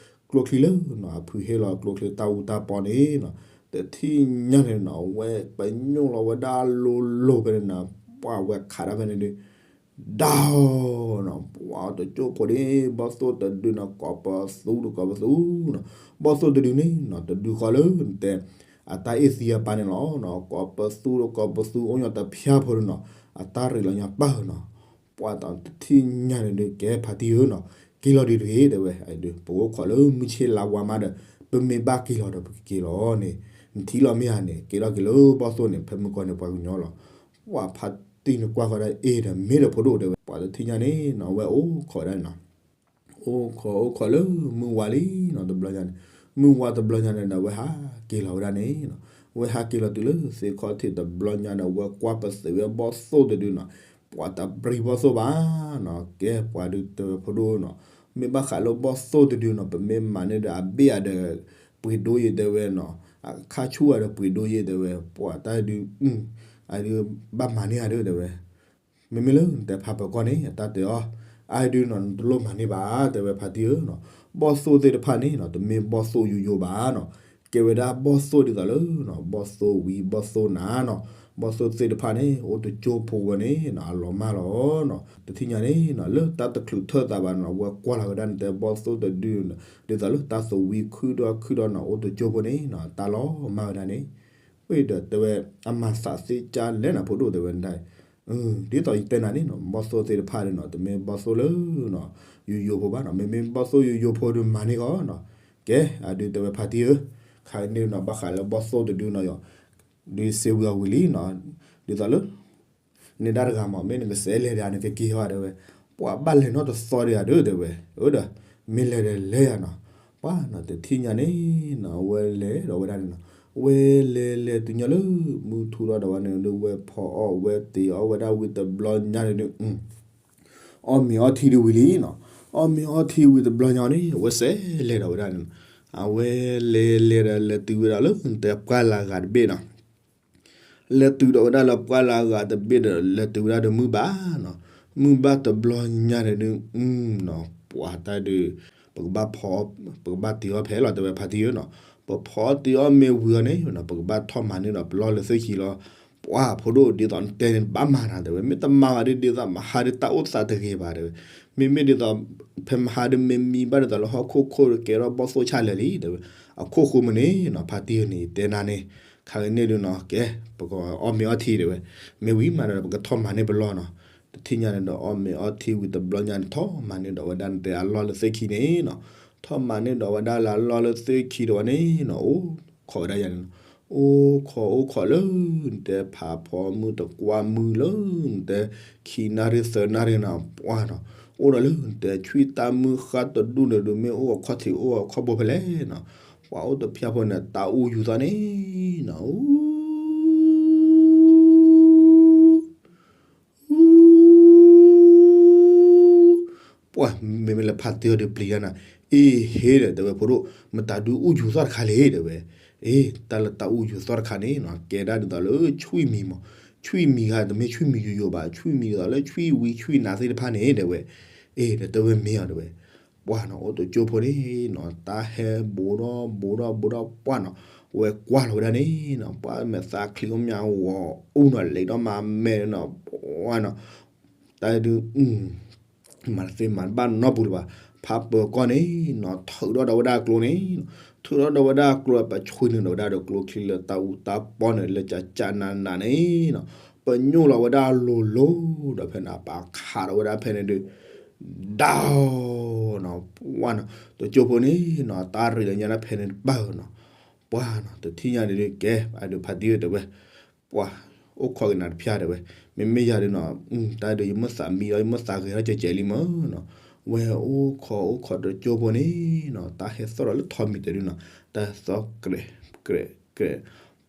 ကျိချံလၢနီၤ အဖုဟ့ၣ်လီၤကျိချံတၢ်အူတၢ်ပီန့ၣ်နီၤ တထံၣ်ညါန့ၣ်နီၤ ဝဲပညိၣ်လီၤဝဲဒၣ်လိၤလိၤဖဲန့ၣ်နီၤ ပှၤဝဲခးတၢ်ဖဲန့ၣ်ဒုး ဒၣ်နီၤ ပှၤတကၠိဖိန့ၣ် ဘီၣ်သိၣ်တဒုနီၤ ကိးပသူဒီးကိးပသူနီၤ ဘီၣ်သိၣ်တဒုန့ၣ်နီၤ တဒုဃီလၢနတဲ အတၢ်အ့ၣ်သံအပၢ်န့ၣ်လီၤနီၤ ကိးပသူဒီးကိးပသူအိၣ်ညီတဖၠၣ်ဖိဒုနီၤ အတၢ်ရ့လီၤညီပၢ်နီၤ ပှၤတထံၣ်ညါန့ၣ်ဒုး ကဲဖါတံၢ်ဧၢနီၤ က့ၤလီၤဒုးတဂ့ၤတဲဝဲ ပအိၣ်ခိးလၢမုၢ်ဆ့ၣ်လါဝါမးဒီး ပမ့ၢ်ဘၣ်က့ၤလီၤဒီးပကက့ၤလီၤန့ၣ် နထံၣ်လီၤမ့ၢ်ဧါန့ၣ် က့ၤလီၤက့ၤလၢဘီၣ်သိၣ်န့ၣ် ဖဲမုၢ်ကီၢ်န့ၣ်ပှၤကညီလီၤ ပှၤဖါတံၢ်န့ၣ်ကွၢ်ဃီဒၣ်အ့ၣ်ဒီးမ့ၢ်ဒီးဖိဒိၣ်တဲဝဲ ပှၤတထံၣ်ညါန့ၣ်နီၤ ဝဲအိၣ်ခိးဒၣ်နီၤ အိၣ်ခိးအိၣ်ခိးလၢမုၢ်ဝါလံနီၤ တဘျီညါန့ၣ် မုၢ်ဝါတဘျီညါန့ၣ်ဒီး ဝဲဟးက့ၤလီၤဝဲဒၣ်န့ၣ်နီၤ ဝဲဟးက့ၤလီၤတုၤလၢသ့ၣ်ခီၣ်ထံးတဘျီညါဒီး ဝဲကွၢ်ပသ့ၣ်ဝဲဘီၣ်သိၣ်တဒုနီၤ ပှၤတပြံဘီၣ်သိၣ်ဘၣ်နီၤ ကဲပှၤဒုးတဲဝဲဖိဒိၣ်နီၤ မ့ၢ်ဘၣ်ဃးလၢဘီၣ်သိၣ်တဒုနီၤ ပမ့ၢ်မၤန့ၢ်ဒီးအဘ့ၣ်အဒီး ပှ့ၤဒိယ့တဲဝဲနီၤ အခါဆူၣ်အဒီးပှ့ၤဒိယ့တဲဝဲ ပှၤတၢ်ဒုး အဒုး ဘၣ်မၤန့ၢ်အဒုးတဲဝဲ မ့မ့ၢ်လၢနတဲဖးပၢၤကီၢ်န့ၣ် အတၢ်တဲအီၤ အါဒုးနီၤ နတလိၣ်မၤန့ၢ်ဘၣ် တဲဝဲဖါတံၢ်ဧၢနီၤ ဘီၣ်သိၣ်သ့ၣ်တဖၣ်န့ၣ်နီၤ တမ့ၢ်ဘီၣ်သိၣ်ယိယိဘၣ်နီၤ ကဲဝဲဒၣ်ဘီၣ်သိၣ်ဒ်သိးလၢနီၤ ဘီၣ်သိၣ်ဝံဘီၣ်သိၣ်နၤနီၤ ဘီၣ်သိၣ်သ့ၣ်တဖၣ်န့ၣ် အိၣ်တကၠိဖိဝဲန့ၣ်နီၤ အလီၤမၢ်လီၤနီၤ တထံၣ်ညါန့ၣ်နီၤ လၢတၢ်တချုးထၢၣ်သးဘၣ်နီၤ ဝဲကွၢ်လီၤဝဲဒၣ်နတဲဘီၣ်သိၣ်တဒု ဒ်သိးလၢတၢ်သဝံခုၣ်ဒီးခုၣ်ဒီးနီၤ အိၣ်တကၠိဖိန့ၣ်နီၤ တၢ်လီၤမၢ်ဝဲဒၣ်န့ၣ် ဝဲဒီးတဲဝဲ အမၤသးသ့ကၢ်လဲၣ်နၤဖိဒိၣ်တဲဝဲဒၣ် ဒ်သိးယတဲနၤန့ၣ်နီၤ ဘီၣ်သိၣ်သ့ၣ်တဖၣ်န့ၣ်နီၤ တမ့ၢ်ဘီၣ်သိၣ်လၢနီၤ ယိယိဖိဘၣ်နီၤ မ့မ့ၢ်ဘီၣ်သိၣ်ယိယိဖိဒုးမၤန့ၢ်ဃီနီၤ ကဲ အဒုးတဲဝဲဖါတံၢ်ဧၢ ခါန့ၣ်နီၤ ဘၣ်ဃးလၢဘီၣ်သိၣ်တဒုနီၤယီၤ ဒုးစ့ဝံၤအီၤဝံၤလံနီၤ ဒ်သိးလၢ န့ၢ်ဒၣ်တဂၤမး မ့ၢ်နကစဲးလဲၤဒီးနကက့ၤဟီတဲဝဲ ပှၤဘၣ်လဲၤနီတသီဒံးဧါဒုးတဲဝဲ အၢဒီး မ့ၢ်လဲၤဒီးလဲၤယၤနီၤ ပှၤနီၤ တထံၣ်ညါန့ၣ်နီၤ ဝဲလဲၤဒီးဝဲဒၣ်န့ၣ်နီၤ ဝဲလဲၤလဲၤတုၤညါလၢ မုၢ်ထူၣ်ထီၣ်ဒီးဝဲန့ၣ် လၢဝဲဖီအီၣ်ဝဲတ့ၤအီၣ်ဝဲဒၣ်ဝံၤတဘျီညါန့ၣ်ဒုး အီၣ်မ့ၤအီထံဒုးဝံၤလံနီၤ အီၣ်မ့ၤအီထံဝံၤတဘျီညါန့ၣ် အဝဲစဲးလဲၤဒီးဝဲဒၣ်န့ၣ်နီၤ အဝဲလဲၤလဲၤဒီးလဲၤတုၤဝဲဒၣ်လၢ တဲပှၢ်လၢဂၤတဘ့ၣ်နီၤ လဲၤတုၤဒီးဝဲဒၣ်လၢပှၢ်လၢဂၤတဘ့ၣ်ဒီး လဲၤတုၤဝဲဒၣ်ဒီးမုၢ်ဘၣ်နီၤ မုၢ်ဘၣ်တဘျီညါန့ၣ်ဒုး နီၤ ပှၤတၢ်ဒုး ပကဘၣ်ဖီ ပကဘၣ်တ့ၤအီၣ်ဖဲလီၤတဲဝဲဖါတံၢ်ဧၢနီၤ ပဖီတ့ၤအီၣ်မ့ၤဝံၤအီၤန့ၣ် ပကဘၣ်ထီၣ်မၤန့ၢ်ဒီးပလီၢ်လၢသ့ၣ်ခံလီၤ ပှၤဖိဒိၣ်ဒ်သိးနတဲန့ၣ်ဘၣ်မၤနၤတဲဝဲ မ့ၢ်တမၤဘၣ်ဒုးဒ်သိးမဟါဒုးတၢ်အိၣ်သးတဂ့ၤဘၣ်တဲဝဲ မ့မ့ၢ်ဒ်သိး ဖဲမဟါဒုးမ့ၢ်မံဘၣ်ဒ်သိးလၢဟီၣ်ခိၣ်ခိၣ်ဒီးကဲထီၣ်ဘီၣ်သိၣ်ဆၣ်လဲၤလံတဲဝဲ အခိၣ်ဃိမ့ၢ်န့ၣ်နီၤ ဖါတံၢ်ဧၢန့ၣ် ယတဲနၤန့ၣ် ခါကန့ၣ်ဒုးနီၤ ကဲ ပကအီၣ်မ့ၤအီထံတဲဝဲ မ့ၢ်ဝံၤမးဒီး ပကထီၣ်မၤန့ၢ်ပလီၢ်နီၤ တထံၣ်ညါန့ၣ်ဒီး အီၣ်မ့ၤအီထံဝံၤတဘျီညါန့ၣ် ထီၣ်မၤန့ၢ်ဒီးဝဲဒၣ်နတဲအလီၢ်လၢသ့ၣ်ခံန့ၣ်နီၤ. ထီၣ်မၤန့ၢ်ဒီးဝဲဒၣ်လၢအလီၢ်လၢသ့ၣ်ခံဒီးဝဲန့ၣ်နီၤ အိၣ်ခိးဝဲဒၣ်ယၤန့ၣ်နီၤ. အိၣ်ခိးအိၣ်ခိးလၢ နတဲဖးဖီမုၢ်တကွၢ်မုၢ်လၢ နတဲခံနၣ်ရံၣ်သၢနၣ်ရံၣ်နီၤ ပှၢ်နီၤ. အိၣ်ဒီးလၢ နတဲထွံၣ်တၢ်မုၢ်ဃၢ်တဒူၣ်န့ၣ်ဒုး မ့ၢ်အိၣ်အခီၣ်ထံးအိၣ်အခီၣ်ဘိဖဲလဲၣ်နီၤ. ပှၢ်အိၣ်တဖျၢၣ်ဖိန့ၣ် တၢ်အူယူၤသီၣ်န့ၣ်နီၤ ပှၢ်မ့မ့ၢ်လၢဖါတံၢ်အီၤဒီးပျံၤတၢ်နီၤ, အ့ၣ်ဟ့ဒီး တဲဝဲဖိဒိၣ် မတၤဒုးအူယူၤသီၣ်တခါလဲၣ် တဲဝဲ. အ့ၣ် တၢ်လၢတၢ်အူယူၤသီၣ်တခါန့ၣ်နီၤ ကဲဒၣ်ဒ်သိးလၢဆွံၣ်မံၤမး, ဆွံၣ်မံၤဂၤ တမ့ၢ်ဆွံၣ်မံၤယိယိဘၣ်, ဆွံၣ်မံၤဒ်သိးလၢဆွံၣ်ဝံဆွံၣ်နၤသ့ၣ်တဖၣ်န့ၣ် တဲဝဲ. အ့ၣ် ဒီးတဲဝဲမ့ၢ်အီၤ တဲဝဲ. ပှၢ်နီၤ အိၣ်တကၠိဖိန့ၣ်နီၤ တၢ်ဟဲဘူးဒီးဘူးဒီးဘူးဒီးပှၢ်နီၤ, ဝဲကွၢ်လီၤဝဲဒၣ်န့ၣ်နီၤ ပှၢ်မဲာ်သၣ်ချံအိၣ်မးဂီၤအူနီၤ လဲၤဒီးမၤမဲာ်နီၤ ပှၢ်နီၤ တၢ်ဒုး မၤတသ့မၤတဘၣ်နီတပူၤလၢၤဘၣ်. ဖါပၢၤကီၢ်န့ၣ်နီၤ ထုးထီၣ်ဒီးဝဲဒၣ်ကျိန့ၣ်နီၤ, ထုးထီၣ်ဒီးဝဲဒၣ်ကျိ ပဆွံနုာ်ဒီးဝဲဒၣ်ဒီးကျိချံလၢတၢ်အူတၢ်ပီန့ၣ် လၢကကနးနးန့ၣ်နီၤ, ပညိၣ်လီၤဝဲဒၣ်လိၤလိၤဒီးဖဲန့ၣ် ပခးဒီးဝဲဒၣ်ဖဲန့ၣ်ဒုး ဒီးနီၤ ပှၢ်နီၤ တကၠိဖိန့ၣ်နီၤ တၢ်ရ့လၢညါဒၣ်ဖဲန့ၣ်တပၢၢ်နီၤ. ပှၢ်နီၤ တထံၣ်ညါဒုးကဲ အဒုးဖါတံၢ်တဲဝဲ ပှၢ် အိၣ်ခိးက့ၤနၤတဖျၢၣ်တဲဝဲ, မ့မ့ၢ်ယၤဒုးနီၤ တၢ်ဒုးယမ့ၢ်သးမံဒီး ယမ့ၢ်သးဂဲၤထီၣ်ကဲကဲလံမ့ၢ်နီၤ, ဝဲအိၣ်ခိးအိၣ်ခိးတကၠိဖိန့ၣ်နီၤ တၢ်ဟဲသီၣ်ဒီးလၢထိးမံၤတဒုနီၤ တၢ်ဟဲသီၣ်ကြဲး ကြဲး ကြဲး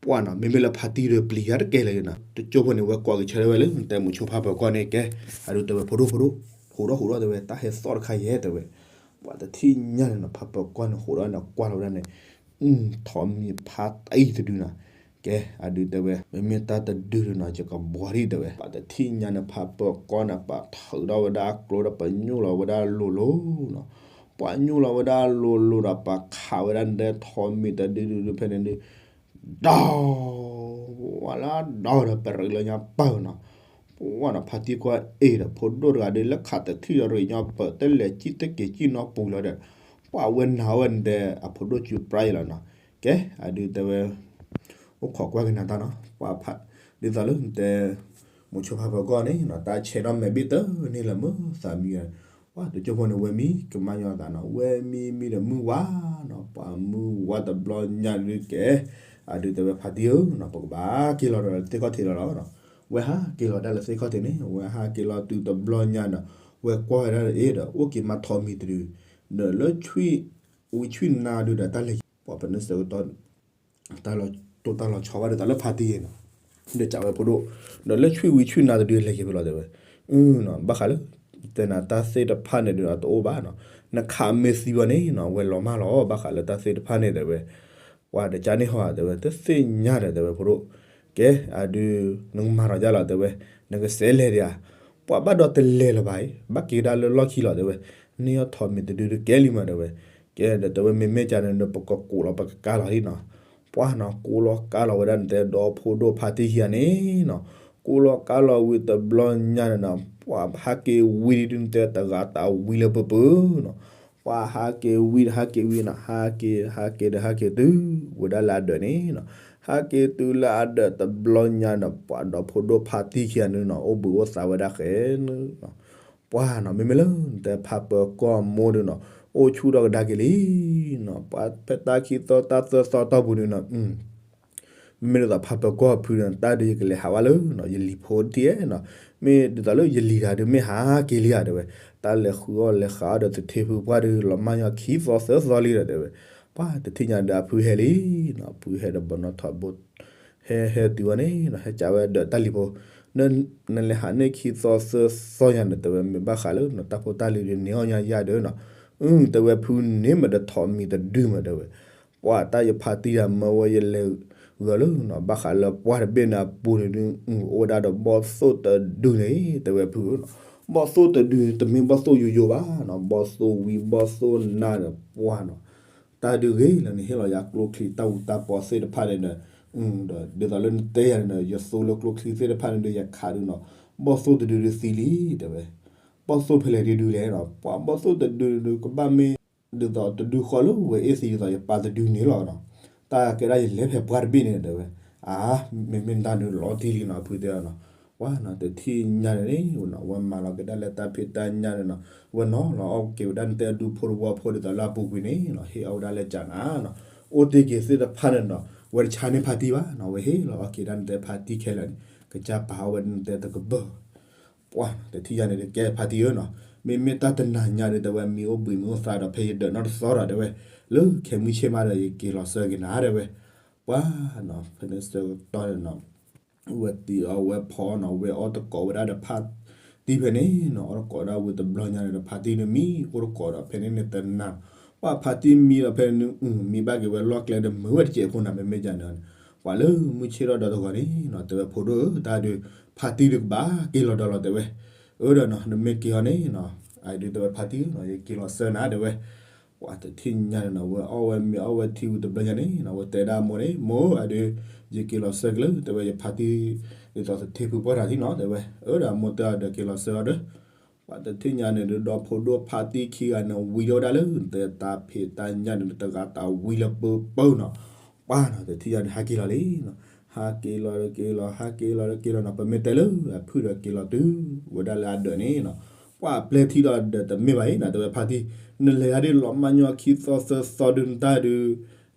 ပှၢ်နီၤ မ့မ့ၢ်လၢဖါတံၢ်ဒီးပျံၤယၤတကဲလၢၤနီၤ, တကၠိဖိန့ၣ် ဝဲကွၢ်က့ၤဆၢထၢၣ်ဝဲလၢ နတဲမိၤဆိဖါပၢၤကီၢ်န့ၣ်ကဲ, အဒုးတဲဝဲဖိဒိၣ်ဖိဒိၣ် ဟူးထီၣ်ဟူးထီၣ်တဲဝဲ တၢ်ဟဲသီၣ်တခါယဲၢ်တဲဝဲ, ပှၢ်တထံၣ်ညါန့ၣ်နီၤ ဖါပၢၤကီၢ်န့ၣ် ဟူးထီၣ်န့ၣ် ကွၢ်လီၤဝဲဒၣ်န့ၣ် ထိးမံၤဖါတံၢ်တဒုနီၤ, ကဲ အဒုးတဲဝဲ မ့မ့ၢ်တၢ်တဒုဒုနီၤ ယကဘှီထံၣ်တဲဝဲ, ပှၢ်တထံၣ်ညါန့ၣ် ဖါပၢၤကီၢ်န့ၣ် ပှၢ်ထုးထီၣ်ဝဲဒၣ်ကျိဒီး ပညိၣ်လီၤဝဲဒၣ်လိၤလိၤနီၤ, ပှၢ်ညိၣ်လီၤဝဲဒၣ်လိၤလိၤဒီး ပှၢ်ခးဝဲဒၣ်နတဲထိးမံၤတဒုဒုဒုဖဲန့ၣ်ဒုး ဒီး ဝဲလၢဒီးဒီး ပရ့လၢညါပၢၢ်နီၤ, ပှၢ်နီၤ ဖါတံၢ်ကွၢ်အ့ၣ်ဒီး ဖိဒိၣ်တဂၤဒုး လၢခးတထံၣ်ဒီးရ့ၣ်ညီပၢၢ် တလဲၤကံၣ်တက့ၤကံၣ်နီပူၤလီၤဒီး, ပှၢ်ဝဲနၤဝဲနတဲ အဖိဒိၣ်စုပြါအံၤလီၤနီၤ, ကဲ အဒုးတဲဝဲ အိၣ်ခိးကွၢ်က့ၤနၤတၢ်နီၤ, ပှၢ်ဖး ဒ်သိးလၢနတဲ မိၤဆိဖါပၢၤကီၢ်န့ၣ်နီၤ တၢ်ဆဲးဒီးမဲာ်ဘ့ၣ်တန့ၢ်လၢၤမ့ၢ်သးမံ ပှၢ်တကၠိဖိန့ၣ် ဝဲမံကမၤညီသးနီၤ, ဝဲမံမံဒီးမုၢ်ဝါနီၤ, ပှၢ်မုၢ်ဝါတဘျီညါဒုးကဲ, အဒုးတဲဝဲဖါတံၢ်ဧၢနီၤ ပကဘၣ်က့ၤလီၤဒီးသ့ၣ်ခီၣ်ထံးလီၤလီၤနီၤ, ဝဲဟးက့ၤလီၤဒၣ်လၢသ့ၣ်ခီၣ်ထံးန့ၣ် ဝဲဟးက့ၤလီၤတုၤတဘျီညါဒီး ဝဲကွၢ်ဝဲဒၣ်အ့ၣ်ဒီး အိၣ်က့ၤမးထိးမံၤတဒု, ဒီးလၢဆွံၣ် ဝံဆွံၣ်နါဒုးဒီး တၢ်လဲၤ ပှၢ်ပနုၤစဲးကတီၢ် တၢ်လီၤတိၢ်တၢ်လီၤဆီဘၣ်ဒ်သိးလၢဖါတံၢ်အံၤနီၤ, ဒီးကးဝဲဖိဒိၣ်, ဒီးလၢဆွံၣ်ဝံဆွံၣ်နါတဒုလဲၤက့ၤဖဲလဲၣ်တဲဝဲ, အၢနီၤ ဘၣ်ဃးလၢ တဲနၤတၢ်သ့ၣ်တဖၣ်န့ၣ်ဒုးဒီးတအိၣ်ဘၣ်နီၤ, နခးမ့ၢ်သံဝဲန့ၣ်နီၤ ဝဲလီၤမၢ်လီၤ ဘၣ်ဃးလၢတၢ်သ့ၣ်တဖၣ်န့ၣ်တဲဝဲ, ပှၢ်တကးန့ၣ်ဟီတဲဝဲ တသ့ၣ်ညါဒီးတဲဝဲဖိဒိၣ်, ကဲ အဒုး နကမၤထီၣ်ယါလီၤတဲဝဲ, နကစဲးလဲၤဒံးဧါ, ပှၢ်ဘၣ်ဒီးတလဲၤလၢၤဘၣ်အံၤ ဘၣ်က့ၤကဒါလၢလီၢ်ခံလီၤတဲဝဲ, န့ၢ်အီၣ်ထိးမံၤတဒုဒုကဲလံမးတဲဝဲ, ကဲဒီးတဲဝဲမ့မ့ၢ်ကန့ၣ်ဒီး ပကကိးလီၤ ပကကါလီၤလံနီၤ, ပှၢ်နီၤ ကိးလီၤကါလီၤဝဲဒၣ်နတဲဒီဖိဒိၣ်ဖါတံၢ်ခံဂၤန့ၣ်နီၤ, ကိးလီၤကါလီၤဝံၤတဘျီညါန့ၣ်နီၤ ပှၢ်ဟးက့ၤဝံၤဒုးနတဲတဂၤတၢ်ဝံၤလၢပပူၤနီၤ, ပှၢ်ဟးက့ၤဝံၤဒီးဟးက့ၤဝံၤနီၤ ဟးက့ၤ ဟးက့ၤဒီးဟးက့ၤတုၤ ဝဲဒၣ်လၢအဒၢးန့ၣ်နီၤ, ဟးက့ၤတုၤလၢအဒၢးတဘျီညါဒီး ပှၢ်ဒီဖိဒိၣ်ဖါတံၢ်ခံဂၤန့ၣ်နီၤ အိၣ်ဘှံးအိၣ်သါဝဲဒၣ်ဃဲနီၤ, ပှၢ်နီၤ မ့မ့ၢ်လၢနတဲဖါပၢၤကီၢ်မိၢ်ဒုးနီၤ အိၣ်ဆူၣ်ထီၣ်ကဒါက့ၤလံနီၤ, ပှၢ်ဖဲတၢ်ခံသီတၢ်သၢသီတီၢ်ပူၤဒုးနီၤ မ့မ့ၢ်ဒ်သိးဖါပၢၤကီၢ်ဖုန့ၣ် တၢ်ဒုးယကလဲၤဟးဝဲလၢ ယလံၤဖိတထံၣ်နီၤ, မ့ၢ်ဒ်သိးလၢယလံၤတဂၤဒုး မ့ၢ်ဟးက့ၤလံဧါတဲဝဲ, တၢ်လဲၤဃုအီၣ်လဲၤဃုအီဒီးသထ့ဖုပှၢ်ဒုး လီၤမၢ်ညီခံသီသၢသီလံဒီးတဲဝဲ, ပှၢ်တထံၣ်ညါဒီးအဖုဟဲလံနီၤ, ဖုဟဲဒီးဘီနီၣ်ထိးဘိ ဟဲဟဲတုၤဝဲန့ၣ်နီၤ ဟဲကးဝဲဒီးတၢ်လံၤဖိ, နလဲၤဟးန့ၢ်ခံသီသၢသီညါန့ၣ် တဲဝဲမ့ၢ်ဘၣ်ဃးလၢ တၢ်ဖိတၢ်လံၤဒုးန့ၢ်အီၣ်ညါယၤဒီးနီၤ, အုတဲဝဲဖုန့ၢ်မးဒီးထိးမံၤတဒုမးတဲဝဲ ပှၢ်တၢ်ယဖါတံၢ်တၢ်မၢဝဲယလဲၤဂၢၢ်လၢနီၤ ဘၣ်ဃးလၢပှၢ်တဘ့ၣ်န့ၣ်အပူၤန့ၣ်ဒုး အိၣ်ဝဲဒၣ်ဒီးဘီၣ်သိၣ်တဒုန့ၣ် တဲဝဲဖုနီၤ, ဘီၣ်သိၣ်တဒုန့ၣ် တမ့ၢ်ဘီၣ်သိၣ်ယိယိဘၣ်နီၤ ဘီၣ်သိၣ်ဝံဘီၣ်သိၣ်နါဒီးပှၢ်နီၤ, တၢ်ဒုးဂ့ၤလၢနဟ့ၣ်လီၤယၤကျိချံတၢ်အူတၢ်ပီသ့ၣ်တဖၣ်န့ၣ်ဒီး ဒီးဒ်သိးလၢနတဲယၤန့ၣ်ဒီး ယသိလၢကျိချံသ့ၣ်တဖၣ်န့ၣ်ဒီး ယခးဒုးနီၤ, ဘီၣ်သိၣ်တဒုဒုးသံလံ တဲဝဲ, ဘီၣ်သိၣ်ဖဲလဲၣ်ဒုးဒုးလဲၣ်နီၤ ပှၢ်ဘီၣ်သိၣ်တဒုဒုးကဘၣ်မ့ၢ် ဒ်သိးတဒုဃီလၢဝဲအ့ၣ်သံဒ်သိးယပၢ်တဒုန့ၣ်လီၤနီၤ, တၢ်ကဲဒၣ်ယလဲၤဖဲပှၢ်တဘ့ၣ်န့ၣ်တဲဝဲ, အါ မ့မ့ၢ်နတၢ်ဒုးလီၤတံၢ်လံနီၤ ဖုတဲအီၤနီၤ, ပှၤနီၤ တထံၣ်ညါန့ၣ်နီၤ ဝဲမၤလီၤက့ၤဒၣ်လၢတၢ်ဖံးတၢ်ညၣ်န့ၣ်နီၤ ဝဲနီၤလီၤအီၣ်က့ၤဝဲဒၣ်နတဲဒူဖိတဝီဖိဒ်သိးလၢအပူၤကွံာ်န့ၣ်နီၤ ဟ့ၣ်အီၣ်ဝဲဒၣ်လၢကၠးနၤနီၤ အိၣ်တ့ၢ်က့ၤသ့ၣ်တဖၣ်န့ၣ်နီၤ ဝဲတဆါန့ၢ်ဖါတံၢ်ဘၣ်နီၤ ဝဲဟ့ၣ်လီၤအီၣ်က့ၤဒၣ်နတဲဖါတံၢ်ခဲလၢာ်န့ၣ် ကစၢ်ပာ်အီၣ်ဝဲဒၣ်နတဲတကပၢၢ် ပှၤတထံၣ်ညါန့ၣ် တကဲဖါတံၢ်ဧၢနီၤ မ့မ့ၢ်တၢ်တနၤညါဒီး တဲဝဲမံၤအိၣ်ဘှံးမံၤအိၣ်သါဒီး ဖဲယဒၢးနီၢ်တသီဒီး တဲဝဲ လၢခဲမုၢ်ဆ့ၣ်မးဒီး ယက့ၤလီၤဆှၢက့ၤနၤ တဲဝဲ ပှၤနီၤ ဖဲန့ၣ်ဆၢကတီၢ်န့ၣ်နီၤ ဝဲတံၤအီၣ်ဝဲဖီနီၤ ဝဲအီၣ်တကိးဝဲဒၣ်ဒီးဖါတံၢ်ဖဲန့ၣ်နီၤ အီၣ်တကိးဒၣ်ဝံၤတဘျီညါန့ၣ်ဒီး ဖါတံၢ်န့ၣ်မံအိၣ်တကိးဒီး ဖဲန့ၣ်န့ၣ်တနၤ ပှၤဖါတံၢ်မံဒီး ဖဲန့ၣ်န့ၣ် မံဘၣ်က့ၤဝဲလီၢ်ကျဲဒီးမုာ်ဝဲတစဲးဖိနီၤ မ့မ့ၢ်ကန့ၣ် ပှၤလၢမုၢ်ဆ့ၣ်ထီၣ်ဒီးတဂီၤန့ၣ်နီၤ တဲဝဲဖိဒိၣ်ဧၢ တၢ်ဒုး ဖါတံၢ်ဒုးကဘၣ်က့ၤလီၤဒီးလီၤ တဲဝဲ အၢဒီးနီၤ နမ့ၢ်က့ၤအီၤန့ၣ်နီၤ အဒုးတဲဝဲဖါတံၢ်နီၤ ယက့ၤလီၤဆှၢနၤ တဲဝဲ ပှၤတထံၣ်ညါန့ၣ်နီၤ ဝဲအီၣ်ဝဲမ့ၤအီၣ်ဝဲထံဝံၤတဘျီညါန့ၣ်နီၤ ဝဲတဲဒၣ်မိၢ်န့ၣ် မိၢ်ဧၢ အဒုး ယက့ၤလီၤဆှၢက့ၤလၢ တဲဝဲယဖါတံၢ် ဒ်သိးသထ့ဖုပှၢ်တၢ်ထံနီၤ တဲဝဲ အၢဒီးမိၢ်တဲအီၤဒီးက့ၤလီၤဆှၢအီၤဒီး ပှၤတထံၣ်ညါန့ၣ်ဒီး ဒီဖိဒိၣ်ဖါတံၢ်ခံဂၤန့ၣ် ဝံၤထီၣ်ဝဲဒၣ်လၢ နတဲတၢ်ဖံးတၢ်ညၣ်န့ၣ်တဂၤတဝံလၢပၢပၢနီၤ ပှၤနီၤ တထံၣ်ညါန့ၣ် ဟးက့ၤလီၤလံနီၤ ဟးက့ၤလီၤဒီးက့ၤလီၤ ဟးက့ၤလီၤဒီးက့ၤလီၤနီၤ ပမ့ၢ်တဲလၢအဖုၣ်ဒီးက့ၤလီၤတုၤ ဝဲဒၣ်လၢအဒၢးန့ၣ်နီၤ ပှၤပျဲထံၣ်ဒီးဒၢးတမ့ၢ်ဘၣ်အံၤနီၤ တဲဝဲဖါတံၢ် နလဲၤဒၣ်ဒ်လီၤမၢ်ညီခံသီသၢသီဒုးနတၢ်ဒုး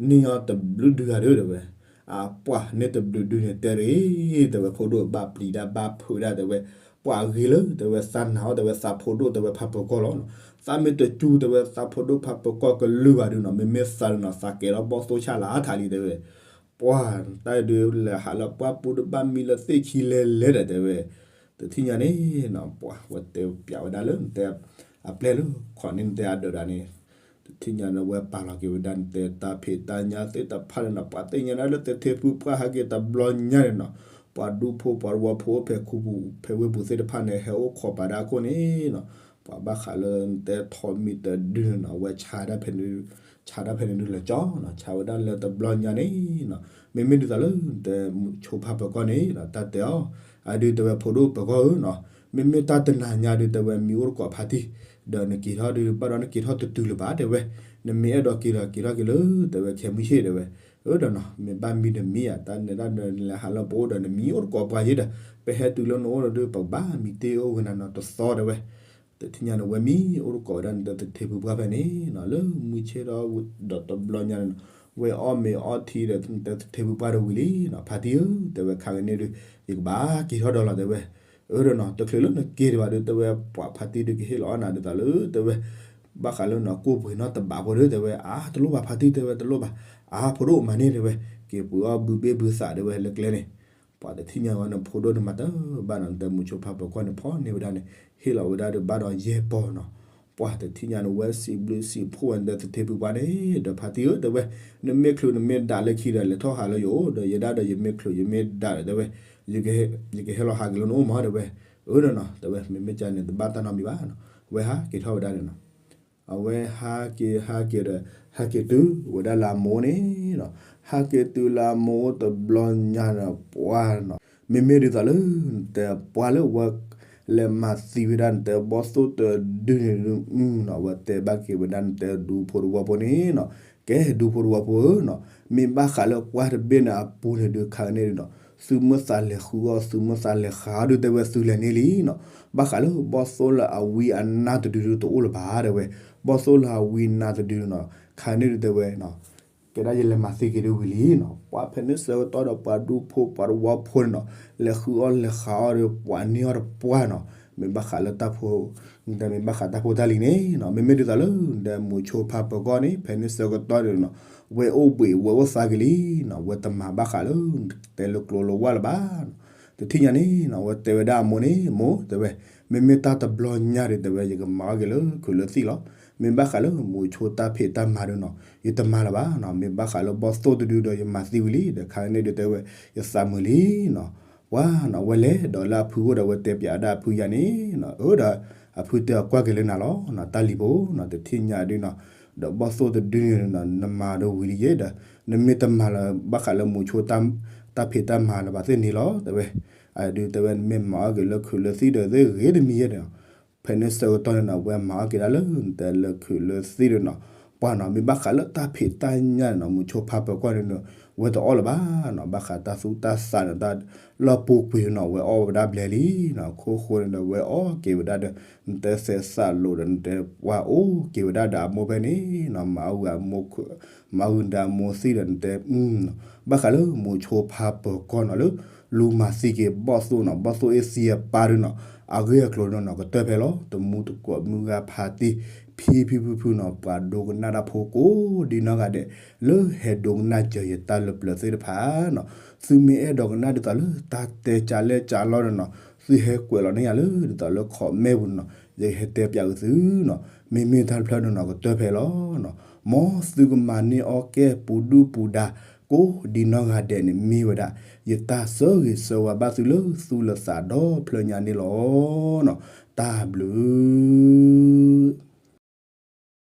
န့ၢ်အီၤတဘျုးဒုဂၤဒီး တဲဝဲ အပှၤန့ၢ်တဘျုးဒုန့ၣ်တဲရ့ၣ် တဲဝဲဖိဒိၣ် ဘၣ်ပျံၤဒၣ်ဘၣ်ဖုးဒၣ် တဲဝဲ ပှၤဂ့ၤလၢ တဲဝဲသးနၤအီၤ တဲဝဲသးဖိဒိၣ် တဲဝဲဖးပၢၤကီၢ်လီၤနီၤ သးမ့ၢ်တစူၤ တဲဝဲသးဖိဒိၣ်ဖးပၢၤကီၢ်ကလုၢ်ဘၣ်ဒုနီၤ မ့မ့ၢ်သးဒုနီၤ သးကဲထီၣ်ဘီၣ်သိၣ်ဆၣ်လၢအါထးလံ တဲဝဲ ပှၤတၢ်ဒုးလဲၤဟးလၢပှၢ်ပူၤဒီးဘၣ်မံလၢသ့ၣ်ခံလဲၤလဲၤဒီး တဲဝဲ တထံၣ်ညါန့ၣ်နီၤ ပှၤဝဲတဲပျးဝဲဒၣ်လၢ တဲ အပျဲၢ်လၢ ခီန့ၣ်နတဲအဒၢးဒၣ်န့ၣ် တထံၣ်ညါန့ၣ် ဝဲပာ်လီၤက့ၤဝဲဒၣ်နတဲတၢ်ဖံးတၢ်ညၣ်သ့ၣ်တဖၣ်န့ၣ်နီၤ ပှၤသ့ၣ်ညါဒၣ်လၢသထ့ဖုပှၢ်ဟဲက့ၤတဘျီညါန့ၣ်နီၤ ပှၤဒူဖိပှၤတဝီဖိအိၣ်ဖဲခူပူၤ ဖဲဝ့ၢ်ပူၤသ့ၣ်တဖၣ်န့ၣ် ဟဲအိၣ်ခိးပာ်ဒၣ်အခိၣ်န့ၣ်နီၤ ပှၤဘၣ်ဃးလၢနတဲထိးမံၤတဒုန့ၣ်နီၤ ဝဲဆါဒၣ်ဖဲန့ၣ် ဆါဒၣ်ဖဲန့ၣ်ဒုလၢကၠီနီၤ ဆါဝဲဒၣ်လၢတဘျီညါန့ၣ်နီၤ မ့မ့ၢ်ဒ်သိးလၢ နတဲမုဆိဖးပၢၤကီၢ်န့ၣ်နီၤ တၢ်တဲအီၤ အဒုးတဲဝဲဖိဒိၣ်ပၢၤကီၢ်ဧၢနီၤ မ့မ့ၢ်တၢ်တနၤညါဒုး တဲဝဲမံၤအိၣ်တကိးဖါတံၢ် ဒီးနက့ၤထီၣ်ဒုး ဘၣ်ဒီးနက့ၤထီၣ်တတုၤလၢၤဘၣ် တဲဝဲ နမ့ၢ်အဲၣ်ဒိးက့ၤဒီးက့ၤထီၣ်က့ၤလၢ တဲဝဲခဲမုၢ်ဆ့ၣ် တဲဝဲ အၢဒီးနီၤ မ့ၢ်ဘၣ်မံတမံယၤ တၢ်နဲဒၣ်ဒီးနလဲၤဟးလၢပအိၣ်ဒီးနမံၤအိၣ်တကိးပှၤယဲဒီး ပဟဲတုၤလၢနအိၣ်ဒီးဒုး ပကဘၣ်မံတ့ၢ်အိၣ်ဂ့ၤနၤနီၤတသီ တဲဝဲ တထံၣ်ညါန့ၣ် ဝဲမံၤအိၣ်တကိးဝဲဒၣ်နတဲသထ့ဖုပှၢ်ဖဲန့ၣ်နီၤ လၢမုၢ်ဆ့ၣ်ထီၣ်ဒီးတဘျီညါန့ၣ်နီၤ ဝဲအီၣ်မ့ၤအီထံဒီးနတဲသထ့ဖုပှၢ်ဒီးဝံၤလံနီၤ ဖါတံၢ်ဧၢ တဲဝဲခါကန့ၣ်ဒုး ယကဘၣ်က့ၤထီၣ်ဒီးလီၤ တဲဝဲ အၢဒီးနီၤ တချုးလၢနက့ၤဒံးဘၣ်ဒုး တဲဝဲပှၤဖါတံၢ်ဒုးကဟ့ၣ်လီၤအီၣ်နၤဒ်သိးလၢ တဲဝဲ ဘၣ်ဃးလၢနီၤ ကိၢ်ပှ့ၤနီၣ်တဘးဖိဒုး တဲဝဲ အါ တလိၣ်ဘၣ်ဖါတံၢ် တဲဝဲ တလိၣ်ဘၣ် အါ ဖိဒိၣ်မၤန့ၣ် တဲဝဲ က့ၤပှ့ၤအီၣ်ဘုဘ့ၣ်ဘုသး တဲဝဲ လၢကျဲန့ၣ် ပှၤတထံၣ်ညါဝဲန့ၣ် ဖိဒိၣ်န့ၣ်မၤတၢ်ဘၣ်နီၤ နတဲမုဆိဖးပၢၤကီၢ်န့ၣ် ဖီၣ်န့ၢ်ဝဲဒၣ်န့ၣ် ဟ့ၣ်လီၤဝဲဒၣ်ဒုးဘၣ်ဒီးယဲၢ်ပီၤနီၤ ပှၤတထံၣ်ညါန့ၣ် ဝဲစံးဘျုးစံးဖှိၣ်ဝဲနတဲသထ့ဖုပှၢ်န့ၣ် ဒီးဖါတံၢ်ဧၢ တဲဝဲ နမ့ၢ်ချုးနမ့ၢ်ဒၣ်လၢခံဒီး လဲၤထီၣ်ဟးလၢယအိၣ်ဒီး ယဲဒၣ်ဒီးယမ့ၢ်ချုးယမ့ၢ်ဒၣ်ဒီး တဲဝဲ ယကဟဲလီၤဟးက့ၤလၢနအိၣ်မး တဲဝဲ အၢဒီးနီၤ တဲဝဲ မ့မ့ၢ်ကန့ၣ် တဘၣ်တၢ်နီတမံၤဘၣ်နီၤ ဝဲဟးက့ၤထီၣ်ဝဲဒၣ်န့ၣ်နီၤ အဝဲဟးက့ၤဟးက့ၤဒီး ဟဲက့ၤတုၤဝဲဒၣ်လၢအမိၢ်န့ၣ်နီၤ ဟးက့ၤတုၤလၢအမိၢ်တဘျီညါဒီး ပှၤနီၤ မ့မ့ၢ်ဒ်သိးလၢ နတဲပှၢ်လၢဝဲ လဲၤမၤသံဝဲဒၣ်နတဲဘီၣ်သိၣ်တဒုန့ၣ်နီၤ ဝဲတဲဘၣ်က့ၤဝဲဒၣ်နတဲဒူဖိတဝီဖိန့ၣ်နီၤ ကဲဒူဖိတဝီဖိဧၢနီၤ မ့ၢ်ဘၣ်ဃးလၢပှၢ်တဘ့ၣ်န့ၣ်အပူၤန့ၣ်ဒုး ခါကန့ၣ်ဒုးနီၤ သုမ့ၢ်သးလဲၤဃုအီၣ် သုမ့ၢ်သးလဲၤဃးအီၣ်ဒုး တဲဝဲသုလဲၤန့ၢ်လံနီၤ ဘၣ်ဃးလၢဘီၣ်သိၣ်လၢအဝံအနါတဒုဒုးတအိၣ်လၢၤဘၣ် တဲဝဲ ဘီၣ်သိၣ်လၢအဝံအနါတဒုနီၤ ခါန့ၣ်ဒုးတဲဝဲနီၤ ကဲဒၣ်ယလဲၤမၤသံက့ၤဒုးဝံၤလံနီၤ ပှၤဖဲန့ၣ်ဆၢကတီၢ်ဒီးပှၤဒူဖိပှၤတဝီဖိန့ၣ်နီၤ လဲၤဃုအီၣ်လဲၤဃးအီၣ်ဒီး ပှၤန့ၢ်အီၣ်တပှၢ်နီၤ မ့ၢ်ဘၣ်ဃးလၢတၢ်ဖိ နတဲမ့ၢ်ဘၣ်ဃးတၢ်ဖိတၢ်လံၤန့ၣ်နီၤ မ့မ့ၢ်ဒ်သိးလၢ နတဲမုဆိဖးပၢၤကီၢ်န့ၣ် ဖဲန့ၣ်ဆၢကတီၢ်န့ၣ်နီၤ ဝဲအိၣ်ဘှံးဝဲအိၣ်သါက့ၤလံနီၤ ဝဲတမၤဘၣ်ဃးလၢ တဲလၢကျိလၢဝၢ်လၢၤဘၣ်နီၤ တထံၣ်ညါန့ၣ်နီၤ ဝဲတဲဝဲဒၣ်အမိၢ်န့ၣ် မိၢ် တဲဝဲ မ့မ့ၢ်တၢ်တဘျီညါဒီး တဲဝဲ ယကမၤအီၣ်က့ၤလၢခုးလၢသံၣ်လီၤ မ့ၢ်ဘၣ်ဃးလၢမုဆိတၢ်ဖံးတၢ်မၤဒုးနီၤ ယတမၤလၢၤဘၣ်နီၤ မ့ၢ်ဘၣ်ဃးလၢဘီၣ်သိၣ်တဒုဒီး ယမၤသံဝံၤလံ ဒီးခါန့ၣ်ဒုးတဲဝဲ ယသးမုာ်လံနီၤ ပှၤနီၤ ဝဲလဲၤဒီးလၢအဖုအိၣ်ဒီး ဝဲတဲပျးဝဲဒၣ်အဖုယၤန့ၣ်နီၤ အၢဒီး အဖုတဲအီၤကွၢ်က့ၤလၢနၤလီၤနီၤ တၢ်လံၤဖိနီၤ တထံၣ်ညါဒုးနီၤ ဒီးဘီၣ်သိၣ်တဒုန့ၣ်နီၤ နမၤဒီးဝံၤလံယဲဒီး နမ့ၢ်တမၤလၢၤဘၣ်ဃးလၢမုဆိ တၢ်ဖံးတၢ်မၤလၢၤဘၣ်သ့ၣ်န့ၣ်လီၤ တဲဝဲ အဒုးတဲဝဲ နမ့ၢ်မၤအီၣ်က့ၤလၢခုးလၢသံၣ်ဒီးသ့ၣ်ဂ့ၤတမံၤယဲဒီး ဖဲန့ၣ်ဆၢကတီၢ်န့ၣ်နီၤ ဝဲမၤအီၣ်က့ၤဒၣ်လၢ နတဲလၢခုးလၢသံၣ်ဒီးနီၤ ပှၤနီၤ မ့ၢ်ဘၣ်ဃးလၢတၢ်ဖံးတၢ်ညၣ်န့ၣ်နီၤ မုဆိဖါပၢၤကီၢ်န့ၣ်ဒီး ဝဲတအီၣ်လၢၤဘၣ်နီၤ ဘၣ်ဃးတၢ်သူၣ်တၢ်သးန့ၣ် တၢ်လီၢ်ပူၤကွံာ်နီၤ ဝဲအီၣ်ဝဲဒၣ်ဘျဲလံနီၤ ခိၣ်ဃိန့ၣ်ဒီး ဝဲအီၣ်က့ၤဝဲဒၣ်ဒီး နတဲသဲးသးလိာ်ဒီး နတဲပှၤအိၣ်က့ၤဝဲဒၣ်ဒီးအမိၢ်ဖဲန့ၣ်နီၤ မၤအဂုၤအမိၢ် မၤဂုၤဒီးအမိၢ်သံဒီး နတဲ ဘၣ်ဃးလၢမုဆိဖါပၢၤကီၢ်နီၤလၢ လူၤမၤသံက့ၤဘီၣ်သိၣ်နီၤ ဘီၣ်သိၣ်အ့ၣ်သံအပၢ်ဒုနီၤ အဂ့ၢ်အကျိၤနီၤ ကတၢၢ်ဖဲလီၤ တမူတကိးမုၢ်ဂၤဖးတံၢ် ဖံဖံဖုဖုနီၤ ပှၤဒိကနၣ်တၢ်ဖိကိးဒ်နီၢ်ဂၤဒဲး လၢဟဲဒိကနၣ်စၢၤယတၢ်လၢပျၢၤသ့ၣ်တဖၣ်နီၤ သုမ့ၢ်အဲၣ်ဒိးကနၣ်ဒ်သိးလၢတၢ်တဲကၢလဲၢ်ကၢလီၢ်ဒီးနီၤ သုဟဲကွဲးလီၤန့ၢ်ယၤလၢဒ်သိးလၢ comment ပူၤနီၤ ယကဟဲတဲပၠးက့ၤသုနီၤ မ့မ့ၢ်တၢ်တဖျၢၣ်န့ၣ်နီၤ ကတၢၢ်ဖဲလီၤနီၤ မ်သုကမၤန့ၢ်အီၣ်ကဲပူၤဒုၣ်ပူၤဒါ ကိးဒ်နီၢ်ဂၤဒဲးန့ၣ်မ့ၢ်ဝဲဒၣ် ယတၢ်ဆၢဂ့ၤဆၢဝါဘၣ်သုလၢသူၣ်လၢသးဒီဖျၢၣ်ညါန့ၣ်လီၤနီၤ တၢ်ဘျုး